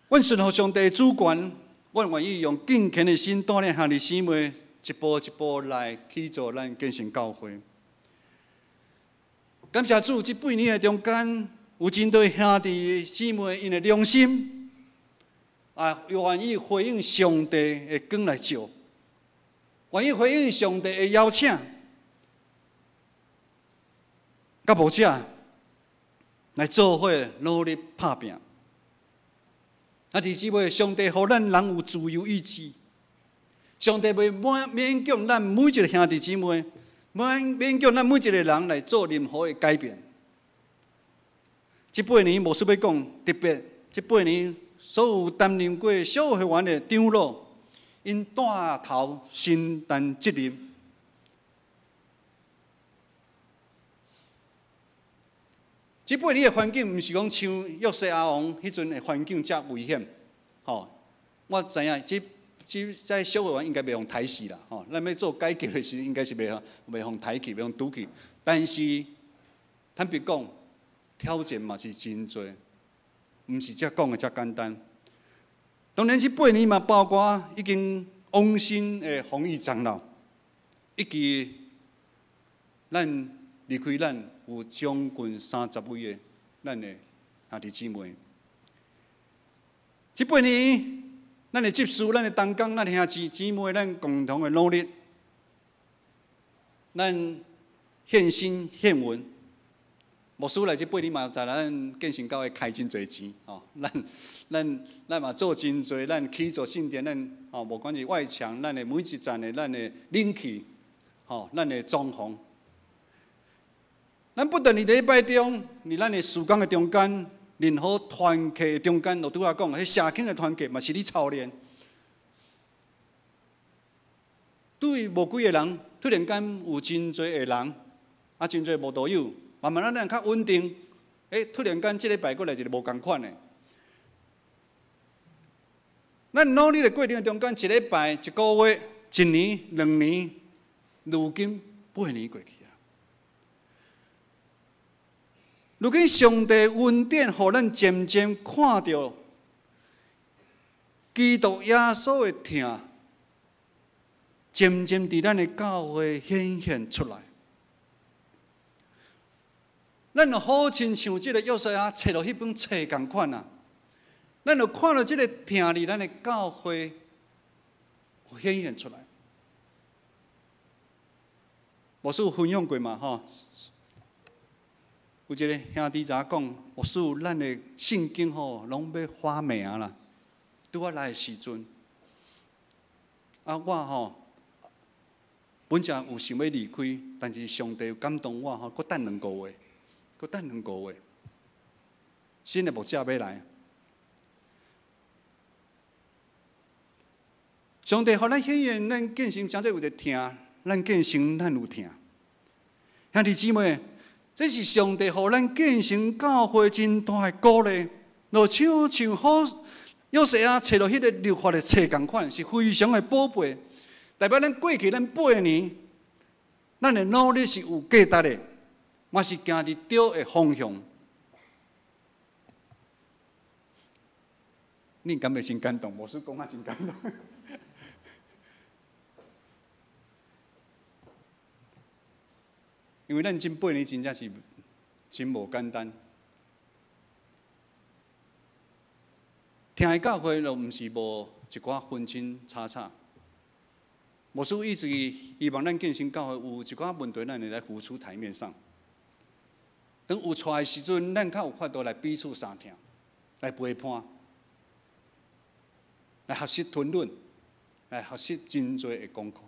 阮順服上帝主權，阮願意用敬虔的心帶領兄弟姊妹一步一步來去做咱建成教會。感謝主，這八年的中間，有真濟兄弟姊妹𪜶的良心啊，願意回應上帝的光來照，願意回應上帝的邀請，佮牧者來做伙努力拍拚。啊，弟姊妹，上帝予咱人有自由意志，上帝袂勉強咱每一個兄弟姊妹，勉強咱每一個人來做任何的改變。這八年牧師欲講，特別這八年所有擔任過小會員的長老，𪜶帶頭承擔責任。這八年的環境，毋是講像約西亞王彼陣的環境遮危險，吼！我知影這這這小會員應該袂予刣死啦，吼！咱欲做改革的時陣，應該是袂予刣去，袂予拄去。但是坦白講，挑戰嘛是真濟，毋是遮講的遮簡單。當然，這八年嘛，包括已經往生的洪義長老，以及咱離開咱有將近30位的咱的兄弟姊妹。這八年，咱的執事、咱的同工、咱兄弟姊妹，咱共同的努力，咱獻身獻魂。牧師來這八年嘛，在咱建成教會開真濟錢吼，咱嘛做真濟，咱起做聖殿，咱吼，無管是外牆，咱的每一層的咱的冷氣，吼，咱的裝潢。咱不斷佇禮拜中，佇咱的事工的中間，任何團契的中間，我拄仔講，彼社區的團契嘛是咧操練。對無幾个人，突然間有真濟的人，啊，真濟慕道友，慢慢仔咱較穩定。突然間這禮拜閣來一个無仝款的。咱努力的過程中間，一禮拜、一个月、一年、兩年，如今八年過去啊。如今上帝恩典，予咱漸漸看著基督耶穌的疼，漸漸佇咱的教會顯現出來。咱就好親像這個約書亞冊落彼本冊仝款啊！咱就看著這个疼佇咱的教會顯現出來。牧師有分享過嘛？吼，有一个兄弟怎講？牧師，咱的聖經吼攏欲發霉啊啦！拄仔來的時陣，啊，我吼本來有想欲離開，但是上帝有感動我吼，閣等兩个月，閣等2个月，新的牧者欲来。上帝予咱显现，咱建成真济有一个疼，咱建成咱有疼。兄弟姊妹，这是上帝予咱建成教会真大的鼓励。就像像好约西亚揣著彼个律法的册仝款，是非常的宝贝。代表咱过去咱八年，咱的努力是有价值的，嘛是行伫对的方向。你敢袂真感动？牧师讲啊，真感动。因为咱这八年真正是真无简单。疼的教会就毋是无一寡纷争吵吵。牧师一直希望咱建成教会有一寡问题，咱会来浮出台面上。当有错的时阵，咱较有法度来彼此相疼，来陪伴，来学习吞忍，来学习真济的功课。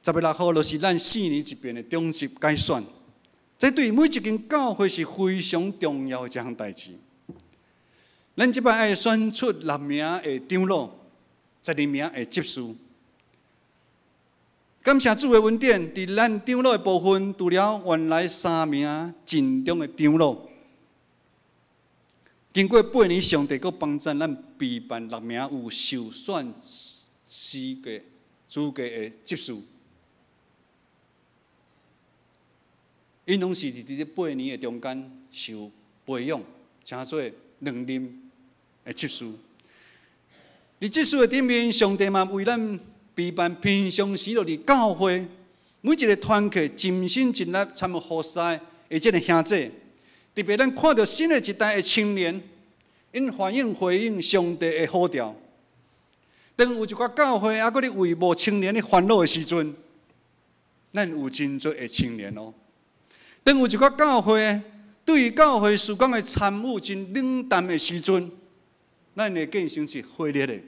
10月6号就是咱4年一遍的长执改选，这对每一间教会是非常重要的一项代志。咱这摆爱选出6名的长老，12名的执事。感谢主的恩典，伫咱长老的部分，除了原来3名尽忠的长老，经过八年，上帝阁帮赞咱备办6名有受选资格的执事。𪜶拢是伫这八年的中间受培养，成做2任的执事。伫执事的顶面，上帝嘛为咱备办平常时就伫教会每一个团契尽心尽力参与服侍的这个兄弟，特别咱看到新的一代的青年，𪜶反应回应上帝的呼召。当有一寡教会犹阁咧为无青年咧烦恼的时阵，咱有真济的青年哦。当有一寡教会对于教会事工的参与真冷淡的时阵，咱会变成是火热的。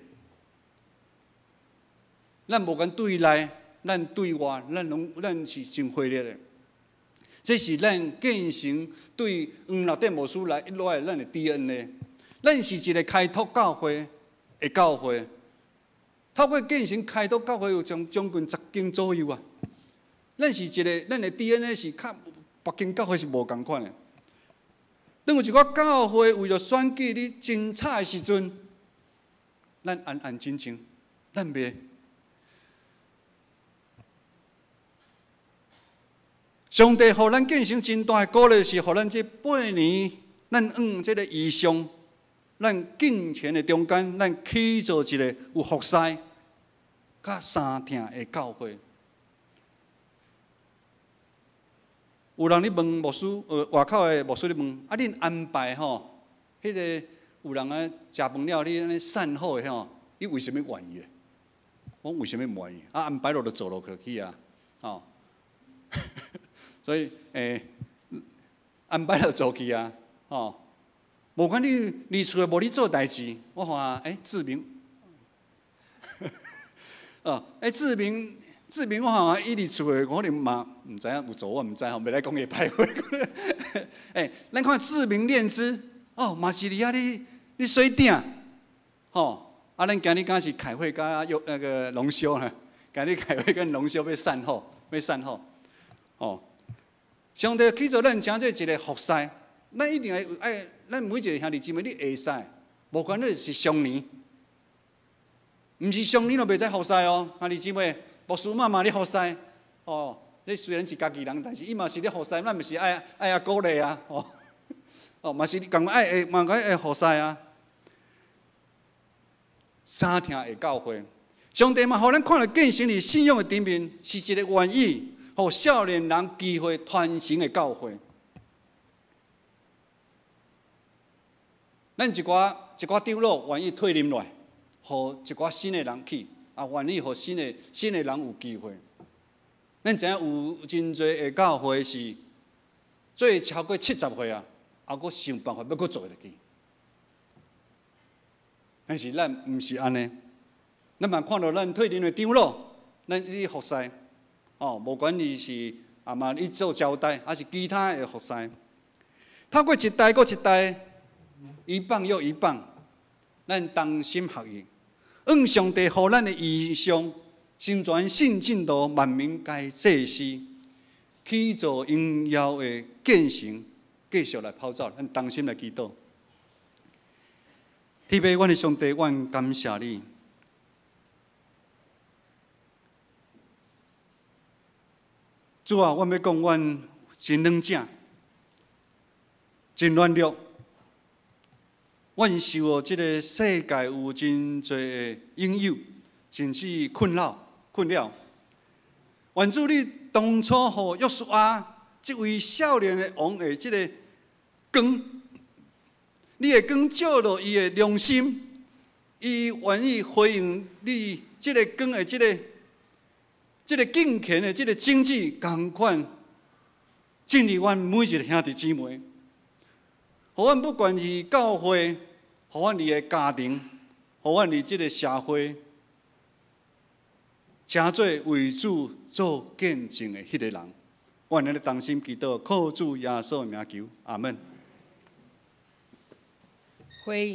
咱无管对内，咱对外，咱拢咱是真火热的。这是咱建成对黄乐典牧师来一落来咱的 DNA。咱是一个开拓教会的教会，透过建成开拓教会有将近10间左右啊。咱是一个，咱的 DNA 是较别间教会是无仝款的。当有一寡教会为了选举咧争吵的时阵，咱安安静静，咱袂。上帝予咱建成真大的鼓励，是予咱这八年，咱往这个异象，咱敬虔的中间，咱起造一个有服侍、佮相疼的教会。有人咧问牧师，外口的牧师咧问，啊，恁安排吼，彼个有人啊食饭了，你按呢善后的吼，你为啥物愿意？我讲为啥物愿意？啊，安排落就做落去啊，吼。所以，安排就做去啊，吼。无管你离厝无咧做代志，我看，志明，哦，志明，志明，我看伊伫厝的可能嘛，毋知影有做，我毋知吼，袂来讲伊歹话。咱看志明炼枝，哦，嘛是伫遐咧咧洗鼎，吼，啊，咱今日敢是开会佮约那个龙修呢？今日开会跟龙修欲善后，欲善后，哦。上帝起造咱成做一个服侍，咱一定爱爱，咱每一个兄弟姊妹，你会使，无管你是常年，毋是常年就袂使服侍哦。兄弟姊妹，牧师妈嘛咧服侍，哦，你虽然是家己人，但是伊嘛是咧服侍，咱毋是爱爱啊鼓励啊，哦，哦，嘛是共爱会嘛爱会服侍啊。相疼的教会，上帝嘛，予咱看著建成伫信仰的顶面，是一个愿意予少年人机会传承的教会。咱一寡一寡长老愿意退任落来，予一寡新的人去，也愿意予新的人有机会。咱知影有真济的教会是做超过70岁啊，犹阁想办法欲阁做落去。但是咱毋是按呢，咱嘛看著咱退任的长老，咱咧服侍，哦，无管伊是啊嘛，伊做招待，抑是其他的服侍。透過一代閣一代，一棒又一棒，咱同心合意，按上帝予咱的異象，成全聖進度，萬民皆祭司，去做榮耀的見證，繼續來跑走，咱同心來祈禱。天父，阮的上帝，阮感謝你。主啊，阮欲講，阮真軟正，真軟弱。阮受予這个世界有真濟的引誘，甚至困擾、困擾。願主你當初予約書亞這位少年的王的這个光，你的光照著伊的良心，伊願意回應你這个光的這个敬虔的這个種子，仝款進入阮每一个兄弟姊妹，予阮不管是教會，予阮佇个家庭，予阮佇這个社會，成做為主做見證的彼个人。阮按呢同心祈禱，靠主耶穌的名求，阿門。回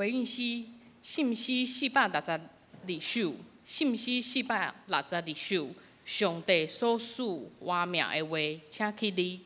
應詩，信詩462首，信詩462首，上帝所賜活命的話，請起立。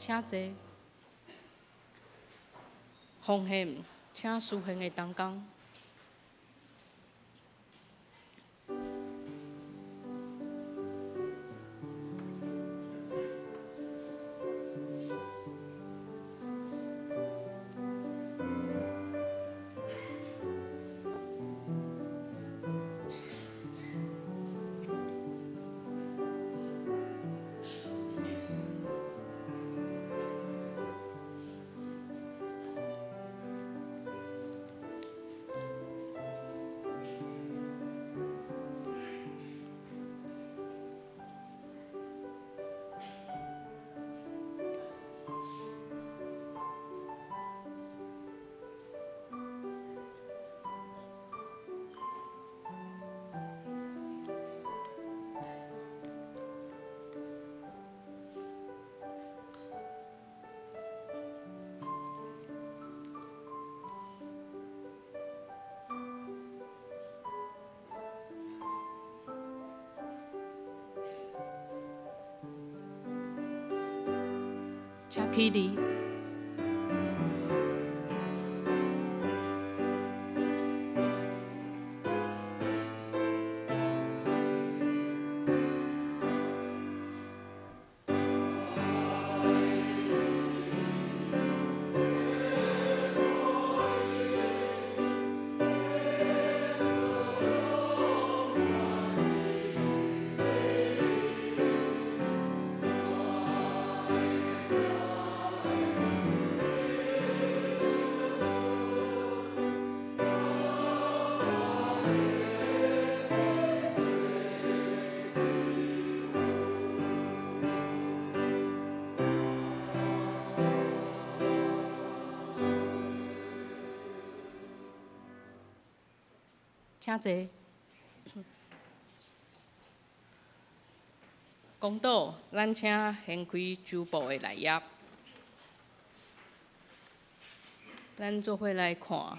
請坐。奉獻，請司獻的同工。請起立。請坐。講道，咱請掀開周報的內頁，咱做伙來看。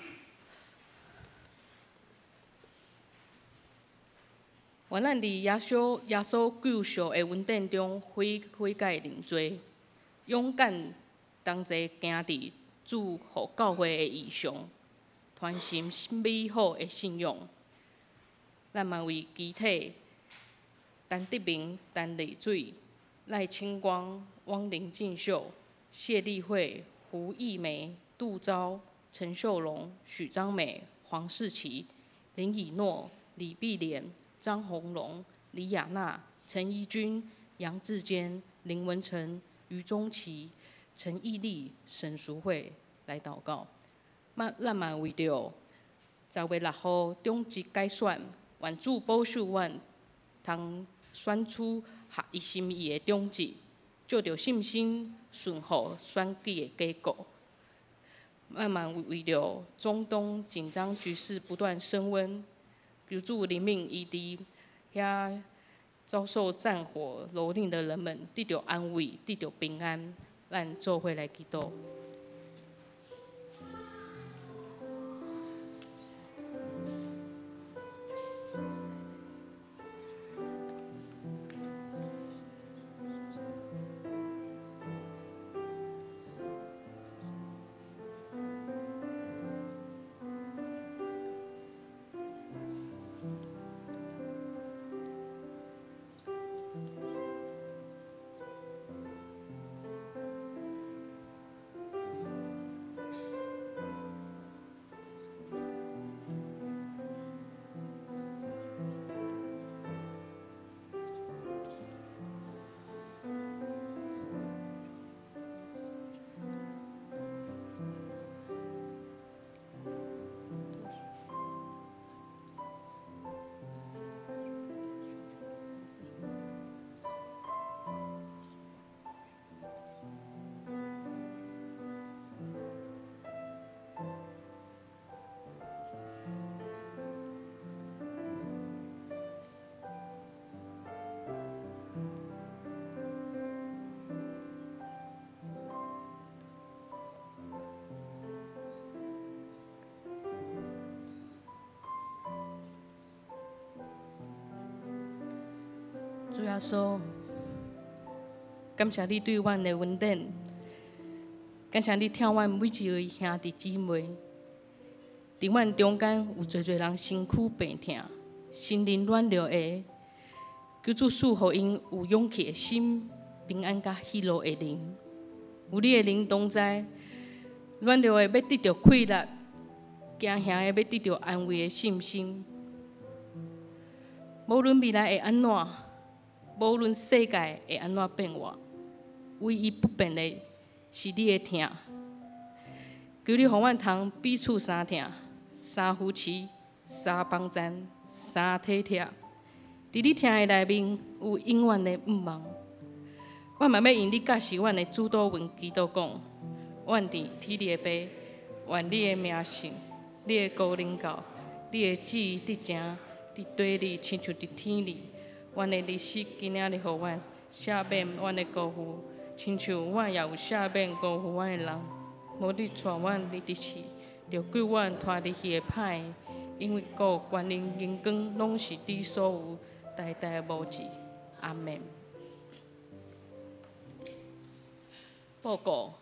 願咱佇耶穌救贖的恩典中悔悔改認罪，勇敢同齊行佇主予教會的異象，傳承美好的信仰。咱嘛為肢體陳德明、陳麗水、賴清光、汪林進秀、謝麗慧、胡義梅、杜昭、陳秀龍、許章美、黃世琪、林以諾、李碧蓮、張宏龍、李亞娜、陳怡君、楊志堅、林文成、余宗琪、陳義麗、沈淑惠來禱告。咱嘛為著10月6號長執改選，願主保守阮，通選出合伊心意的長執，藉著信心順服選舉的結果。咱嘛為著中東緊張局勢不斷升溫，求主憐憫伊佇遐遭受戰火蹂躪的人們，得著安慰，得著平安。咱做伙來祈禱。主耶穌，感謝你對阮的恩典，感謝你疼阮每一位兄弟姊妹。佇阮中間有濟濟人身軀病痛、心靈軟弱的，求主賜予𪜶有勇氣的心、平安佮喜樂的靈。有你的靈同在，軟弱的欲得著氣力，驚嚇的欲得著安慰的信心。無論未來會按怎，無論世界會按怎變化，唯一不變的是你的疼。求你予阮通彼此相疼、相扶持、相幫贊、相體貼。佇你疼的內面有永遠的盼望。我嘛欲用你教示阮的主禱文祈禱講：阮佇天的父，願你的名聖，你的國臨到，你的旨意得成，佇地裡親像佇天裡。阮的日食今仔日予阮，赦免阮的辜負，親像阮也有赦免辜負阮的人。無你帶阮入試，著救阮脫離彼个歹的，因為國、權能、榮光，攏是你所有，代代無止。阿們。報告。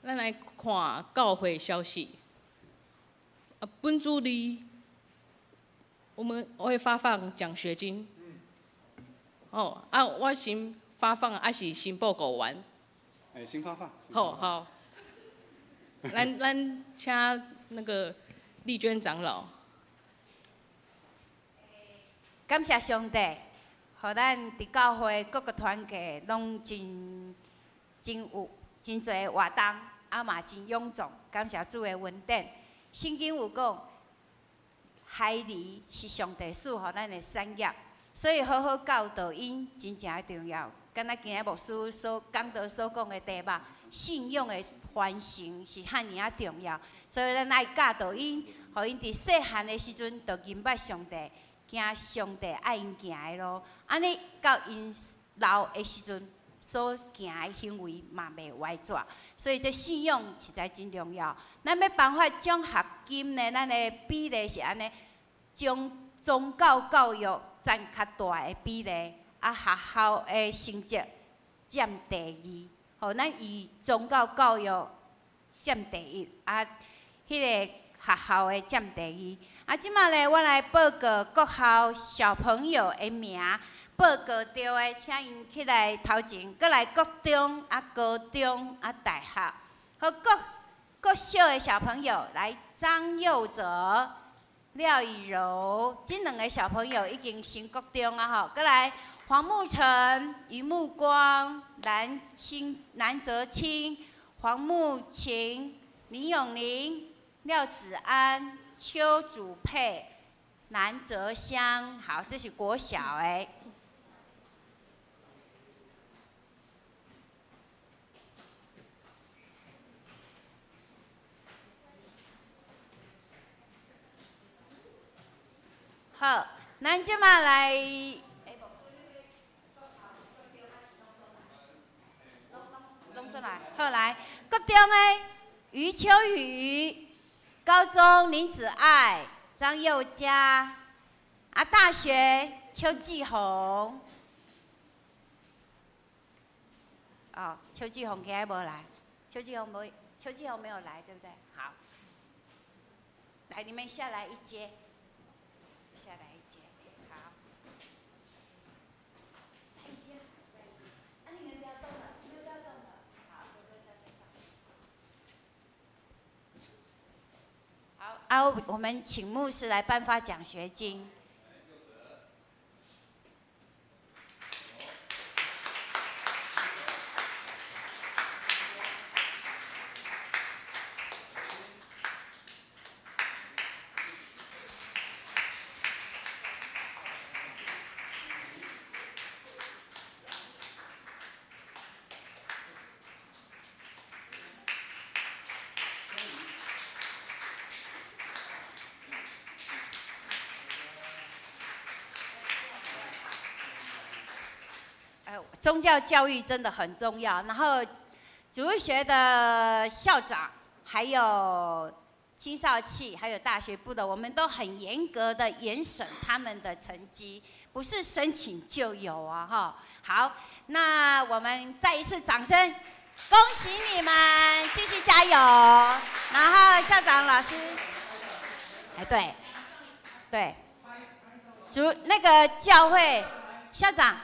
咱來看教會消息。啊，本主日我們會發放獎學金。哦，啊，我先發放，還是先報告完？欸，先發放。好好。咱請那個麗娟長老。感謝上帝，予咱佇教會各個團契攏真真有真濟活動，啊嘛真踴躍。感謝主的恩典。聖經有講，孩兒是上帝賜予咱的產業，所以好好教導𪜶真正重要。敢若今仔牧師所講道所講的題目，信仰的傳承是遐爾仔重要，所以咱愛教導𪜶，予𪜶佇細漢的時陣就認捌上帝。行上帝愛𪜶行的路，按呢到𪜶老的時陣，所行的行為嘛袂歪轉。所以這信仰實在真重要。咱欲頒發獎學金呢，咱的比例是按呢，將宗教教育佔較大的比例，啊學校的成績佔第二。吼，咱以宗教教育佔第一，啊，彼個學校的佔第二。啊，這馬咧，我來報告各校小朋友的名，報告著的，請𪜶起來頭前，閣來國中、啊高中、啊大學，好，國國小的小朋友來，張佑哲、廖以柔，這兩个小朋友已經升國中啊吼，閣來黃沐晨、余沐光、藍清、藍澤清、黃沐晴、林永玲、廖子安。邱祖佩、南澤香，好，這是國小的。好，咱這馬來。攏出來，好來，國中的余秋雨。高中林子愛、張佑嘉，啊，大學邱繼紅，哦，邱繼紅今日無來，邱繼紅無，邱繼紅沒有來，對不對？好，來，你們下來一階，下來一階，好，再一階，再一階，啊，你們不要動了，你們不要動了，好，哥哥在上。啊，我們請牧師來頒發獎學金。宗教教育真的很重要。然後，主日學的校長，還有青少契，還有大學部的，我們都很嚴格的嚴審他們的成績，不是申請就有啊！哈，好，那我們再一次掌聲，恭喜你們，繼續加油。然後校長老師，哎，對，對，主那個教會校長。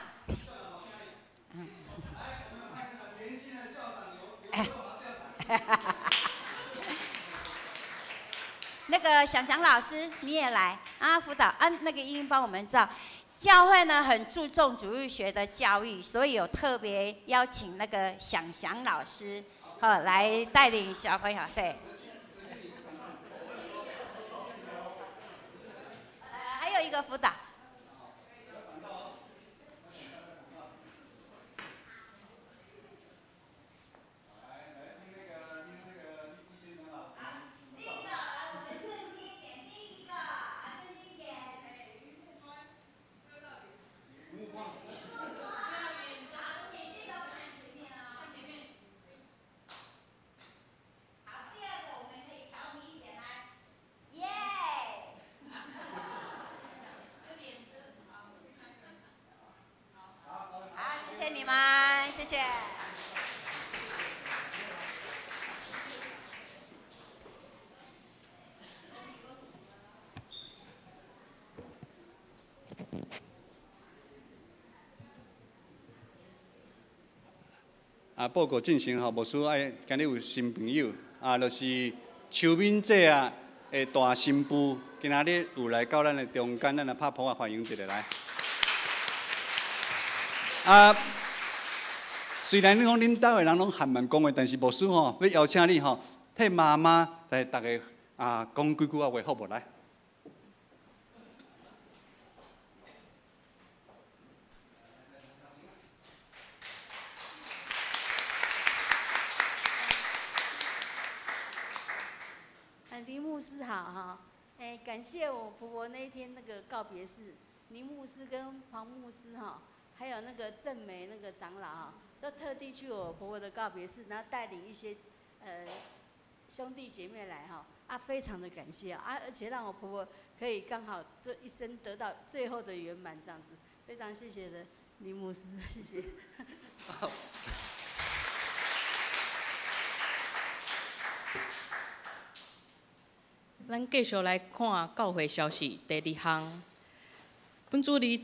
那個祥祥老師，你也來啊？輔導啊，那個英幫我們照。教會呢很注重主日學的教育，所以有特別邀請那個祥祥老師，好來帶領小朋友。對。還有一個輔導。啊，报告进行吼，牧师爱今日有新朋友啊，就是邱敏姐啊的大新妇，今仔日有来到咱的中间，咱来拍噗仔欢迎一下来。啊，虽然你讲恁兜的人拢含慢讲话，但是牧师吼欲邀请你吼，替妈妈来逐家啊讲几句仔话，好无来？林牧师好哈，哎，感谢我婆婆那一天那个告别式，林牧师跟黄牧师哈，还有那个郑梅那个长老哈，都特地去我婆婆的告别式，然后带领一些兄弟姐妹来哈，啊，非常的感谢啊，而且让我婆婆可以刚好这一生得到最后的圆满这样子，非常谢谢的林牧师，谢谢。咱继续来看教会消息。第二项，本主李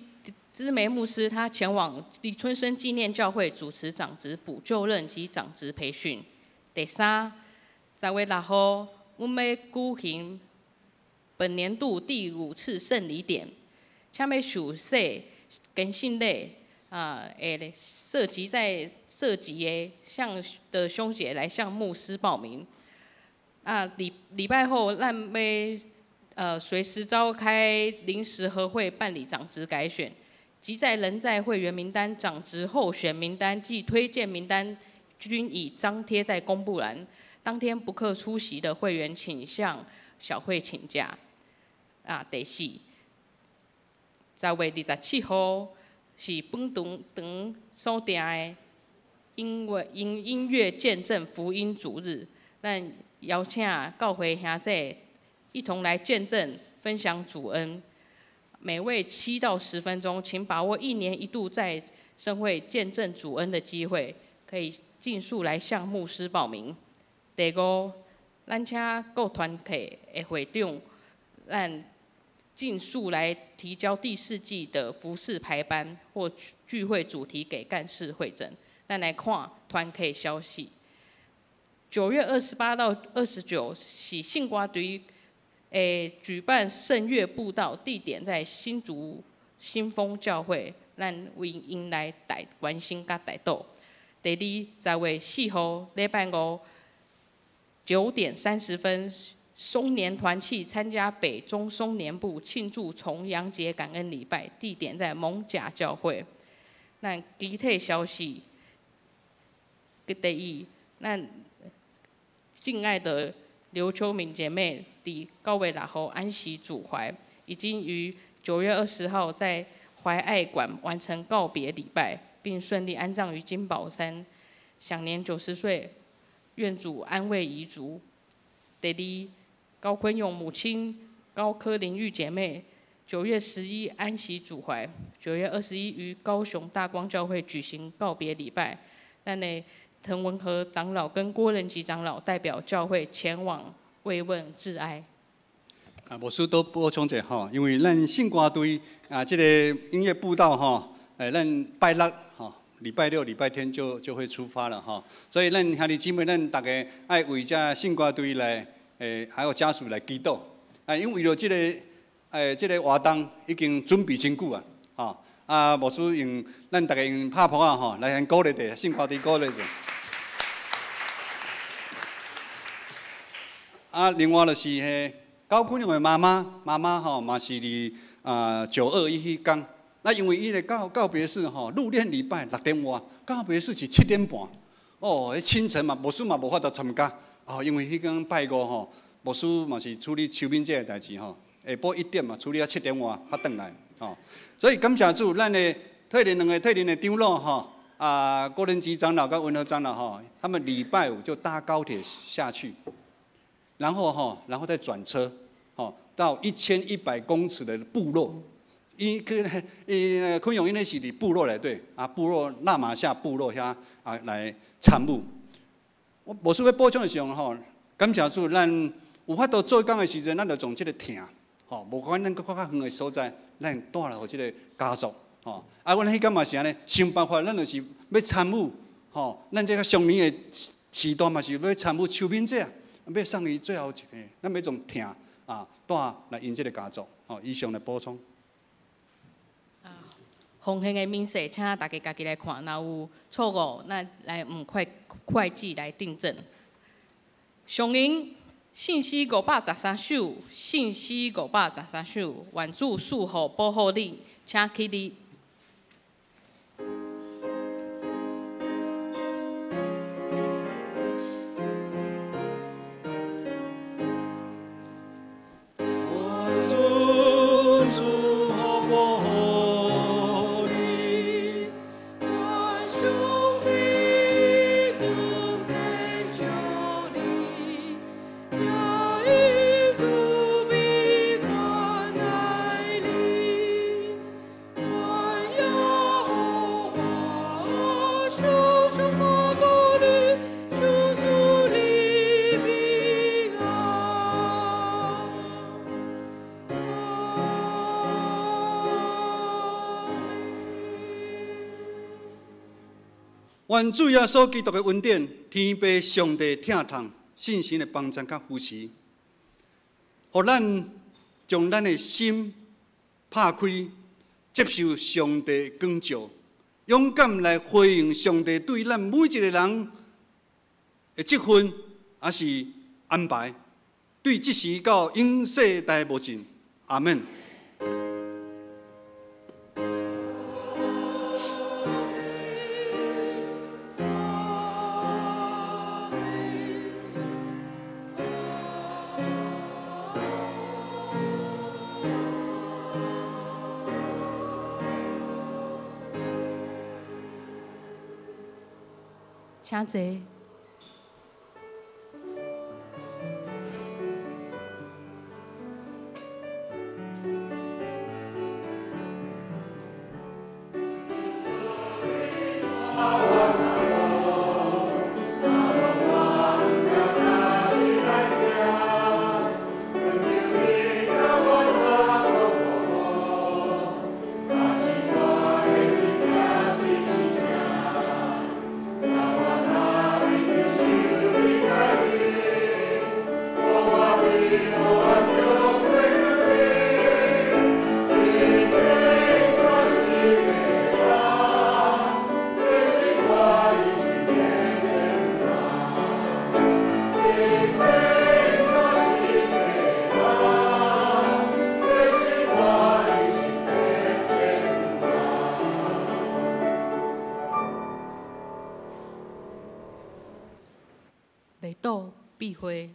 姊梅牧师他前往李春生纪念教会主持长职补就任及长职培训。第三，10月6号，阮欲举行本年度第五次圣礼典，请欲受洗坚信礼啊，会涉及在涉及的向的兄姐来向牧师报名。啊，礼礼拜后，咱欲随时召开临时合会办理长职改选，及在人在会员名单、长职候选名单及推荐名单均已张贴在公布栏。当天不可出席的会员，请向小会请假。啊，第四，10月27号是本堂堂所定的音乐见证福音主日，咱邀请教会兄弟一同来见证、分享主恩。每位7到10分钟，请把握一年一度在圣会见证主恩的机会，可以尽速来向牧师报名。第五，咱请各团体的会长，咱尽速来提交第四季的服事排班或聚会主题给干事会诊。咱来看团体消息。9月28到29是圣歌队举办圣乐布道，地点在新竹新丰教会，咱为𪜶来代关心佮代祷。第二，10月4号礼拜五9点30分，松年团契参加北中松年部庆祝重阳节感恩礼拜，地点在艋舺教会。咱其他消息，第一，咱敬爱的刘秋敏姐妹，伫9月6号安息主怀，已经于9月20号在怀爱馆完成告别礼拜，并顺利安葬于金宝山，享年90岁。愿主安慰遗族。第二，高坤勇母亲高科林玉姐妹，9月11安息主怀，9月21于高雄大光教会举行告别礼拜。咱的滕文和长老跟郭仁吉长老代表教会前往慰问致哀。啊，牧师多补充一下吼，因为咱圣歌队啊，这个音乐布道吼，咱拜六吼，礼拜六、礼拜天就会出发了吼，所以咱兄弟姊妹，咱逐家爱为这圣歌队来，还有家属来祈祷。啊，因为为了这个活动已经准备真久啊，吼。啊，牧师用咱逐家用拍噗仔吼，来向鼓励者，圣歌队鼓励者。啊，另外就是彼高坤勇的妈妈，妈妈吼嘛是伫啊9/21彼工。那因为伊的告别式吼，入殓礼拜6点外，告别式是7点半。哦，彼清晨嘛，牧师嘛无法度参加。哦，因为彼工拜五吼，牧师嘛是处理秋敏这个代志吼，下晡1点嘛处理到7点外才转来。吼，所以感谢主，咱的退任两个退任的长老吼，啊，郭仁吉长老跟文和长老吼，他们礼拜五就搭高铁下去，然后吼，然后再转车，吼，到1100公尺的部落。伊去，伊那个昆勇，因那是伫部落内底，啊，部落纳马夏部落遐啊来参与。我无需欲补充的时候吼，感谢主，咱有法度做工的时阵，咱就从这个疼，吼，无管咱阁较远的所在，咱带来予这个家属，吼。啊，阮彼工嘛是按呢，想办法，咱就是欲参与，吼，咱這个上年的時代嘛是欲參與赦免者，欲送伊最後一個，咱欲從疼啊帶來𪜶這个家族，吼，以上來補充。奉獻的明細，請大家家己來看，若有錯誤，咱來問會會計來訂正。上銀聖詩513首，聖詩513首，願主賜福保護你，請起立。願主耶穌基督的恩典、天父上帝疼痛、聖神的幫助佮扶持，予咱將咱的心拍開，接受上帝光照，勇敢來回應上帝對咱每一個人的職分，抑是安排，對這時到永世代無盡。阿們。請坐。默禱閉會。